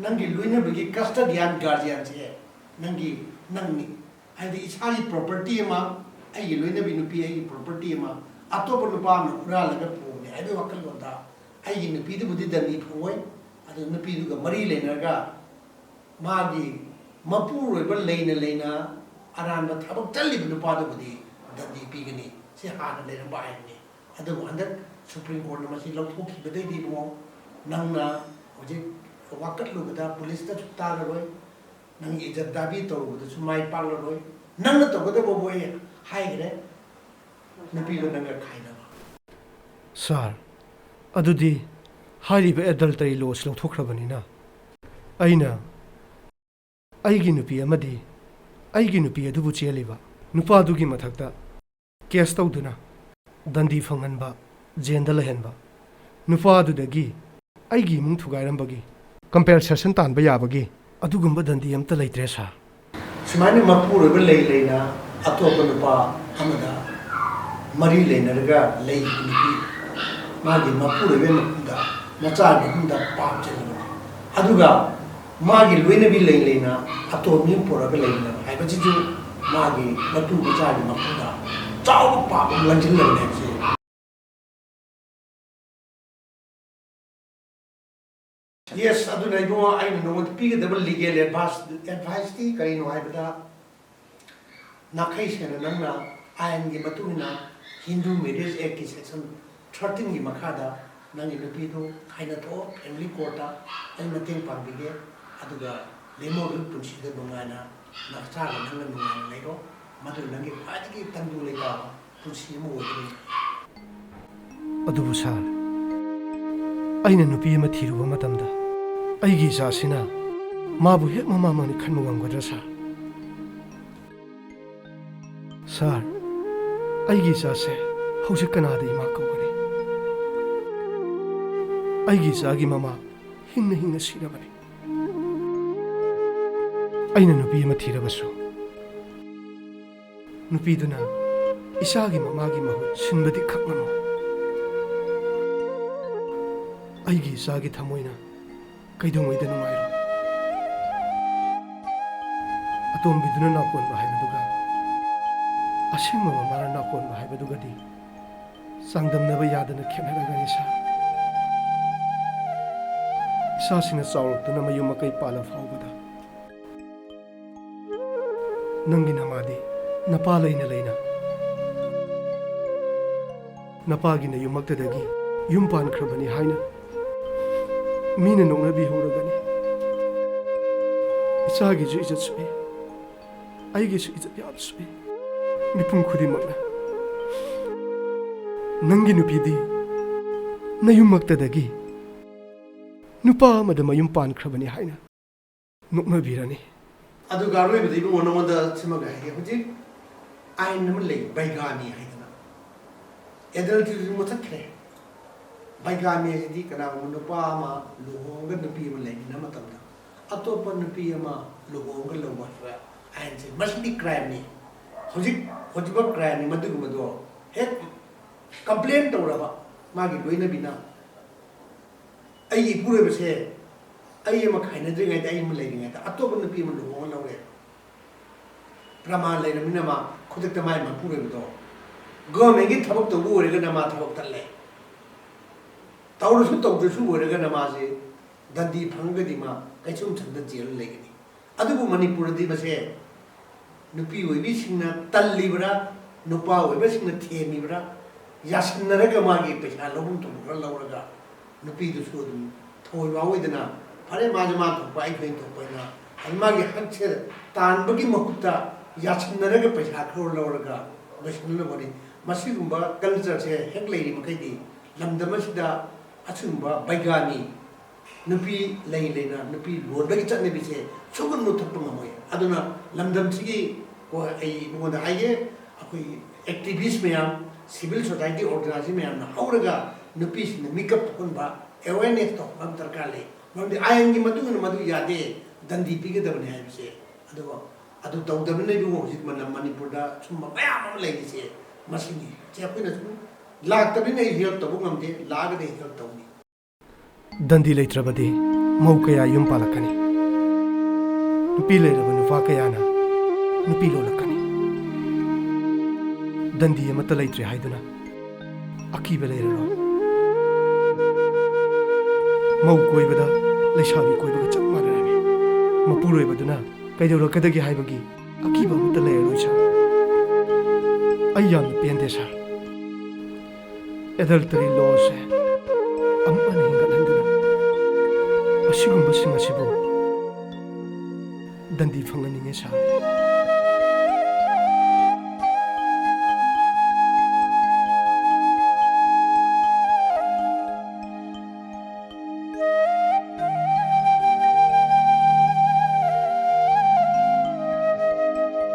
ꯅꯪꯒꯤ ꯂꯣꯏꯅꯕꯤꯒꯤ custodian guardianꯁꯦ ꯅꯪꯒꯤ, ꯅꯪꯅꯤ꯫ ꯍꯥꯏꯗꯤ ꯏꯁꯥꯒꯤ property ꯑꯃ, ꯑꯩꯒꯤ ꯂꯣꯏꯅꯕꯤ ꯅꯨꯄꯤ ꯑꯩꯒꯤ property ꯑꯃ ꯑꯇꯣꯞꯄ ꯅꯨꯄꯥ ꯑꯃꯅ ꯍꯨꯔꯥꯜꯂꯒ ꯄꯨꯕꯅꯦ ꯍꯥꯏꯕꯒꯤ ꯋꯥꯈꯜꯂꯣꯟꯗ ꯑꯩꯒꯤ ꯅꯨꯄꯤꯗꯨꯕꯨꯗꯤ ꯗꯟꯗꯤ ꯐꯪꯉꯣꯏ, ꯑꯗꯨ ꯅꯨꯄꯤꯗꯨꯒ ꯃꯔꯤ ꯂꯩꯅꯔꯒ ꯃꯥꯒꯤ ꯃꯄꯨꯔꯣꯏꯕ ꯂꯩꯅ ꯂꯩꯅ ꯑꯔꯥꯟꯕ ꯊꯕꯛ ꯆꯠꯂꯤꯕ ꯅꯨꯄꯥꯗꯨꯕꯨꯗꯤ ꯗꯟꯗꯤ ꯄꯤꯒꯅꯤ꯫ ꯁꯤ ꯍꯥꯟꯅ ꯂꯩꯔꯝꯕ ꯑꯥꯏꯟꯅꯤ꯫ ꯑꯗꯨꯕꯨ ꯍꯟꯗꯛ ꯁꯨꯄ꯭ꯔꯤꯝ ꯀꯣꯔꯠꯅ ꯃꯁꯤ ꯂꯧꯊꯣꯛꯈꯤꯕꯗꯩꯗꯤ ꯏꯕꯨꯡꯉꯣ, ꯅꯪꯅ ꯍꯧꯖꯤꯛ ꯋꯥꯀꯠꯂꯨꯕꯗ ꯄꯨꯂꯤꯁꯇꯁꯨ ꯇꯥꯔꯔꯣꯏ, ꯅꯪꯒꯤ ꯏꯖꯠ ꯗꯥꯕꯤ ꯇꯧꯔꯨꯕꯗꯁꯨ ꯃꯥꯏ ꯄꯥꯛꯂꯔꯣꯏ, ꯅꯪꯅ ꯇꯧꯒꯗꯕꯕꯨ ꯑꯩ ꯍꯥꯏꯈ꯭ꯔꯦ, ꯅꯨꯄꯤꯗꯣ ꯅꯪꯒ ꯈꯥꯏꯅꯕ꯫ ꯁꯥꯔ, ꯑꯗꯨꯗꯤ ꯍꯥꯏꯔꯤꯕ ꯑꯦꯗꯜꯇꯔꯤ ꯂꯣꯁꯤ ꯂꯧꯊꯣꯛꯈ꯭ꯔꯕꯅꯤꯅ ꯑꯩꯅ ꯑꯩꯒꯤ ꯅꯨꯄꯤ ꯑꯃꯗꯤ ꯑꯩꯒꯤ ꯅꯨꯄꯤ ꯑꯗꯨꯕꯨ ꯆꯦꯜꯂꯤꯕ ꯅꯨꯄꯥꯗꯨꯒꯤ ꯃꯊꯛꯇ ꯀꯦꯁ ꯇꯧꯗꯨꯅ ꯗꯟꯗꯤ ꯐꯪꯍꯟꯕ, ꯖꯦꯜꯗ ꯂꯩꯍꯟꯕ, ꯅꯨꯄꯥꯗꯨꯗꯒꯤ ꯑꯩꯒꯤ ꯏꯃꯨꯡ ꯊꯨꯒꯥꯏꯔꯝꯕꯒꯤ ꯀꯝꯄꯦꯟꯁꯦꯁꯟ ꯇꯥꯟꯕ ꯌꯥꯕꯒꯤ ꯑꯗꯨꯒꯨꯝꯕ ꯗꯟꯗꯤ ꯑꯝꯇ ꯂꯩꯇ꯭ꯔꯦ, ꯁꯥꯔ꯫ ꯁꯨꯃꯥꯏꯅ ꯃꯄꯨꯔꯣꯏꯕ ꯂꯩ ꯂꯩꯅ ꯑꯇꯣꯞꯄ ꯅꯨꯄꯥ ꯑꯃꯗ ꯃꯔꯤ ꯂꯩꯅꯔꯒ ꯂꯩꯈꯤꯕ ꯅꯨꯄꯤ, ꯃꯥꯒꯤ ꯃꯄꯨꯔꯣꯏꯕꯒꯤ ꯃꯐꯝꯗ, ꯃꯆꯥꯒꯤ ꯃꯐꯝꯗ ꯄꯥꯞ ꯆꯦꯜꯂꯕꯅꯤ꯫ ꯑꯗꯨꯒ ꯃꯥꯒꯤ ꯂꯣꯏꯅꯕꯤ ꯂꯩ ꯂꯩꯅ ꯑꯇꯣꯞꯄ ꯃꯤ ꯄꯨꯔꯛꯑꯒ ꯂꯩꯃꯤꯟꯅꯕ ꯍꯥꯏꯕꯁꯤꯁꯨ ꯃꯥꯒꯤ ꯃꯇꯨ ꯃꯆꯥꯒꯤ ꯃꯐꯝꯗ ꯆꯥꯎꯕ ꯄꯥꯞ ꯑꯃ ꯂꯪꯁꯤꯜꯂꯕꯅꯤ ꯍꯥꯏꯕꯁꯤ Yes, ꯑꯗꯨꯅ ꯏꯕꯨꯡꯉꯣ, ꯑꯩꯅ ꯅꯉꯣꯟꯗ ꯄꯤꯒꯗꯕ legal advice, adviceꯇꯤ ꯀꯔꯤꯅꯣ ꯍꯥꯏꯕꯗ, ꯅꯥꯈꯩ ꯁꯦꯡꯅ ꯅꯪꯅ ꯑꯥꯏꯟꯒꯤ ꯃꯇꯨꯡ ꯏꯟꯅ Hindu Marriage Actꯀꯤ section thirteenꯒꯤ ꯃꯈꯥꯗ ꯅꯪꯒꯤ ꯅꯨꯄꯤꯗꯨ ꯈꯥꯏꯅ ꯊꯣꯛꯑꯣ, family courtꯇ ꯑꯩ ꯃꯇꯦꯡ ꯄꯥꯡꯕꯤꯒꯦ, ꯑꯗꯨꯒ ꯂꯦꯝꯍꯧꯔꯤꯕ ꯄꯨꯟꯁꯤꯗ ꯅꯨꯡꯉꯥꯏꯅ ꯅꯆꯥꯒ ꯅꯪꯒ ꯅꯨꯡꯉꯥꯏꯅ ꯂꯩꯔꯣ, ꯃꯗꯨ ꯅꯪꯒꯤ ꯈ꯭ꯋꯥꯏꯗꯒꯤ ꯇꯪꯗꯨ ꯂꯩꯇꯥꯕ ꯄꯨꯟꯁꯤ ꯑꯃ ꯑꯣꯏꯒꯅꯤ꯫ ꯑꯗꯨꯕꯨ ꯁꯥꯔ, ꯑꯩꯅ ꯅꯨꯄꯤ ꯑꯃ ꯊꯤꯔꯨꯕ ꯃꯇꯝꯗ ꯑꯩꯒꯤ ꯏꯆꯥꯁꯤꯅ ꯃꯥꯕꯨ ꯍꯦꯛ ꯃꯃꯥꯃꯛꯅꯤ ꯈꯟꯕ ꯉꯝꯒꯗ꯭ꯔꯥ ꯁꯥꯔ? ꯁꯥꯔ, ꯑꯩꯒꯤ ꯏꯆꯥꯁꯦ ꯍꯧꯖꯤꯛ ꯀꯅꯥꯗ ꯏꯃꯥ ꯀꯧꯒꯅꯤ? ꯑꯩꯒꯤ ꯏꯆꯥꯒꯤ ꯃꯃꯥ ꯍꯤꯡꯅ ꯍꯤꯡꯅ ꯁꯤꯔꯕꯅꯤ꯫ ꯑꯩꯅ ꯅꯨꯄꯤ ꯑꯃ ꯊꯤꯔꯕꯁꯨ ꯅꯨꯄꯤꯗꯨꯅ ꯏꯆꯥꯒꯤ ꯃꯃꯥꯒꯤ ꯃꯍꯨꯠ ꯁꯤꯟꯕꯗꯤ ꯈꯛ ꯉꯝꯃꯣꯏ꯫ ꯑꯩꯒꯤ ꯏꯆꯥꯒꯤ ꯊꯃꯣꯏꯅ ꯀꯩꯗꯧꯉꯩꯗ ꯅꯨꯡꯉꯥꯏꯔꯣꯏ? ꯑꯇꯣꯝꯕꯤꯗꯨꯅ ꯅꯥꯎꯀꯣꯟꯕ ꯍꯥꯏꯕꯗꯨꯒ ꯑꯁꯦꯡꯕ ꯃꯃꯥꯅ ꯅꯥꯎꯀꯣꯟꯕ ꯍꯥꯏꯕꯗꯨꯒꯗꯤ ꯆꯥꯡꯗꯝꯅꯕ ꯌꯥꯗꯅ ꯈꯦꯠꯅꯔꯒꯅꯤ ꯁꯥꯔ꯫ ꯏꯆꯥꯁꯤꯡꯅ ꯆꯥꯎꯔꯛꯇꯨꯅ ꯃꯌꯨꯝ ꯃꯀꯩ ꯄꯥꯜꯂ ꯐꯥꯎꯕꯗ ꯅꯪꯒꯤ ꯅꯃꯥꯗꯤ ꯅꯄꯥ ꯂꯩꯅ ꯂꯩꯅ ꯅꯄꯥꯒꯤ ꯅꯌꯨꯝꯃꯛꯇꯗꯒꯤ ꯌꯨꯝ ꯄꯥꯟꯈ꯭ꯔꯕꯅꯤ ꯍꯥꯏꯅ ꯃꯤꯅ ꯅꯣꯛꯅꯕꯤꯍꯧꯔꯒꯅꯤ꯫ ꯏꯆꯥꯒꯤꯁꯨ ꯏꯖꯠ ꯁꯣꯛꯏ, ꯑꯩꯒꯤꯁꯨ ꯏꯖꯠ ꯌꯥꯝ ꯁꯣꯛꯏ꯫ ꯃꯤꯄꯨꯝ ꯈꯨꯗꯤꯡꯃꯛꯅ ꯅꯪꯒꯤ ꯅꯨꯄꯤꯗꯤ ꯅꯌꯨꯝꯃꯛꯇꯗꯒꯤ ꯅꯨꯄꯥ ꯑꯃꯗ ꯃꯌꯨꯝ ꯄꯥꯟꯈ꯭ꯔꯕꯅꯤ ꯍꯥꯏꯅ ꯅꯣꯛꯅꯕꯤꯔꯅꯤ꯫ ꯑꯗꯨꯒ ꯑꯔꯣꯏꯕꯗ ꯏꯕꯨꯡꯉꯣ, ꯅꯉꯣꯟꯗ ꯁꯤꯃꯒ ꯍꯥꯏꯒꯦ꯫ ꯍꯧꯖꯤꯛ ꯑꯥꯏꯟ ꯑꯃ ꯂꯩ, ꯕꯩꯒꯥꯃꯤ ꯍꯥꯏꯗꯅ꯫ Adultery ꯃꯨꯊꯠꯈ꯭ꯔꯦ꯫ ꯕꯩꯒꯥꯃꯤ ꯍꯥꯏꯁꯤꯗꯤ ꯀꯅꯥꯒꯨꯝꯕ ꯅꯨꯄꯥ ꯑꯃ ꯂꯨꯍꯣꯡꯉꯒ ꯅꯨꯄꯤ ꯑꯃ ꯂꯩꯃꯤꯟꯅꯕ ꯃꯇꯝꯗ ꯑꯇꯣꯞꯄ ꯅꯨꯄꯤ ꯑꯃ ꯂꯨꯍꯣꯡꯉꯒ ꯂꯧꯕ ꯍꯥꯏꯕ ꯑꯥꯏꯟꯁꯦ, ꯃꯁꯤꯗꯤ crimeꯅꯤ꯫ ꯍꯧꯖꯤꯛ ꯍꯧꯖꯤꯛꯐꯥꯎ crimeꯅꯤ꯫ ꯃꯗꯨꯒꯨꯝꯕꯗꯣ ꯍꯦꯛ complain ꯇꯧꯔꯕ ꯃꯥꯒꯤ ꯂꯣꯏꯅꯕꯤꯅ, "ꯑꯩꯒꯤ ꯏꯄꯨꯔꯣꯏꯕꯁꯦ ꯑꯩ ꯑꯃ ꯈꯥꯏꯅꯗ꯭ꯔꯤꯉꯩꯗ, ꯑꯩ ꯑꯃ ꯂꯩꯔꯤꯉꯩꯗ ꯑꯇꯣꯞꯄ ꯅꯨꯄꯤ ꯑꯃ ꯂꯨꯍꯣꯡꯉ ꯂꯧꯔꯦ, ꯄ꯭ꯔꯃꯥꯟ ꯂꯩꯔꯕꯅꯤꯅ ꯃꯥ ꯈꯨꯗꯛꯇ ꯃꯥꯏ ꯃꯄꯨꯔꯣꯏꯕꯗꯣ ꯒꯣꯔꯃꯦꯟꯒꯤ ꯊꯕꯛ ꯇꯧꯕ ꯑꯣꯏꯔꯒꯅ ꯃꯥ ꯊꯕꯛ ꯇꯠꯂꯦ, ꯇꯧꯔꯁꯨ ꯇꯧꯗ꯭ꯔꯁꯨ ꯑꯣꯏꯔꯒꯅ ꯃꯥꯁꯦ ꯗꯟꯗꯤ ꯐꯪꯉꯒꯗꯤ ꯃꯥ ꯀꯩꯁꯨꯝꯁꯪꯗ ꯖꯦꯜꯗ ꯂꯩꯒꯅꯤ꯫ ꯑꯗꯨꯕꯨ ꯃꯅꯤꯄꯨꯔꯗꯗꯤ ꯃꯁꯦ ꯅꯨꯄꯤ ꯑꯣꯏꯕꯤꯁꯤꯡꯅ ꯇꯜꯂꯤꯕ꯭ꯔꯥ, ꯅꯨꯄꯥ ꯑꯣꯏꯕꯁꯤꯡꯅ ꯊꯦꯝꯃꯤꯕ꯭ꯔꯥ, ꯌꯥꯁꯤꯟꯅꯔꯒ ꯃꯥꯒꯤ ꯄꯩꯁꯥ ꯂꯧꯐꯝ ꯊꯣꯛꯄ ꯈꯔ ꯂꯧꯔꯒ ꯅꯨꯄꯤꯗꯨꯁꯨ ꯑꯗꯨꯝ ꯊꯑꯣꯏ ꯋꯥꯑꯣꯏꯗꯅ, "ꯐꯔꯦ, ꯃꯥꯁꯦ ꯃꯥ ꯊꯣꯛꯄ, ꯑꯩ ꯊꯣꯏꯅ ꯊꯣꯛꯄ" ꯍꯥꯏꯅ ꯑꯗꯨ ꯃꯥꯒꯤ ꯍꯛꯁꯦ ꯇꯥꯟꯕꯒꯤ ꯃꯍꯨꯠꯇ ꯌꯥꯁꯤꯟꯅꯔꯒ ꯄꯩꯁꯥ ꯈꯔ ꯂꯧꯔꯒ ꯂꯣꯏꯁꯤꯟꯅꯕ ꯍꯣꯠꯅꯩ꯫ ꯃꯁꯤꯒꯨꯝꯕ ꯀꯜꯆꯔꯁꯦ ꯍꯦꯛ ꯂꯩꯔꯤ ꯃꯈꯩꯗꯤ ꯂꯝꯗꯝ ꯑꯁꯤꯗ ꯑꯁꯤꯒꯨꯝꯕ ꯕꯩꯒꯥꯅꯤ, ꯅꯨꯄꯤ ꯂꯩ ꯂꯩꯅ ꯅꯨꯄꯤ ꯂꯣꯟꯕꯒꯤ ꯆꯠꯅꯕꯤꯁꯦ ꯁꯨꯛꯃꯨꯠ ꯃꯨꯠꯊꯠꯄ ꯉꯝꯃꯣꯏ꯫ ꯑꯗꯨꯅ ꯂꯝꯗꯝꯁꯤꯒꯤ, ꯀꯣ, ꯑꯩ ꯅꯉꯣꯟꯗ ꯍꯥꯏꯒꯦ, ꯑꯩꯈꯣꯏ ꯑꯦꯛꯇꯤꯚꯤꯁ ꯃꯌꯥꯝ, ꯁꯤꯚꯤꯜ ꯁꯣꯁꯥꯏꯇꯤ ꯑꯣꯔꯒꯅꯥꯏꯖꯦꯁꯟ ꯃꯌꯥꯝꯅ ꯍꯧꯔꯒ ꯅꯨꯄꯤꯁꯤꯡꯗ ꯃꯤꯀꯞ ꯊꯣꯛꯍꯟꯕ, ꯑꯦꯋꯦꯔꯅꯦꯁ ꯇꯧꯍꯟꯕ ꯗꯔꯀꯥꯔ ꯂꯩ꯫ ꯃꯔꯝꯗꯤ ꯑꯥꯏꯟꯒꯤ ꯃꯇꯨꯡ ꯏꯟꯅ ꯃꯗꯨ ꯌꯥꯗꯦ, ꯗꯟꯗꯤ ꯄꯤꯒꯗꯕꯅꯤ ꯍꯥꯏꯕꯁꯦ꯫ ꯑꯗꯨꯒ ꯑꯗꯨ ꯇꯧꯗꯕꯅ ꯏꯕꯨꯡꯉꯣ ꯍꯧꯖꯤꯛ ꯃꯅ-, ꯃꯅꯤꯄꯨꯔꯗ ꯁꯨꯝꯕ ꯃꯌꯥꯝ ꯑꯃ ꯂꯩꯔꯤꯁꯦ ꯃꯁꯤꯅꯤ꯫ ꯁꯦ ꯑꯩꯈꯣꯏꯅ ꯁꯨꯝ ꯂꯥꯛꯇꯕꯅꯤꯅ ꯑꯩ ꯍꯦꯜꯞ ꯇꯧꯕ ꯉꯝꯗꯦ, ꯂꯥꯛꯑꯒꯗꯤ ꯑꯩ ꯍꯦꯜꯞ ꯇꯧꯅꯤ꯫ ꯗꯟꯗꯤ ꯂꯩꯇ꯭ꯔꯕꯗꯤ ꯃꯧ ꯀꯌꯥ ꯌꯨꯝ ꯄꯥꯜꯂꯛꯀꯅꯤ? ꯅꯨꯄꯤ ꯂꯩꯔꯕ ꯅꯨꯄꯥ ꯀꯌꯥꯅ ꯅꯨꯄꯤ ꯂꯣꯜꯂꯛꯀꯅꯤ? ꯗꯟꯗꯤ ꯑꯃꯠꯇ ꯂꯩꯇ꯭ꯔꯦ ꯍꯥꯏꯗꯨꯅ ꯑꯀꯤꯕ ꯂꯩꯔꯔꯣꯏ꯫ ꯃꯧ ꯀꯣꯏꯕꯗ ꯂꯩꯁꯥꯕꯤ ꯀꯣꯏꯕꯒ ꯆꯞ ꯃꯥꯟꯅꯔꯝꯃꯤ꯫ ꯃꯄꯨꯔꯣꯏꯕꯗꯨꯅ ꯀꯩꯗꯧꯔꯛꯀꯗꯒꯦ ꯍꯥꯏꯕꯒꯤ ꯑꯀꯤꯕ ꯑꯃꯠꯇ ꯂꯩꯔꯔꯣꯏ, ꯁꯥꯔ꯫ ꯑꯩ ꯌꯥꯝꯅ ꯄꯦꯟꯗꯦ, ꯁꯥꯔ꯫ ꯑꯦꯗꯜꯇꯔꯤ ꯂꯣꯁꯦ ꯑꯃꯨꯛ ꯍꯟꯅ ꯍꯦꯟꯒꯠꯍꯟꯗꯨꯅ ꯑꯁꯤꯒꯨꯝꯕꯁꯤꯡ ꯑꯁꯤꯕꯨ ꯗꯟꯗꯤ ꯐꯪꯍꯟꯅꯤꯡꯉꯦ, ꯁꯥꯔ꯫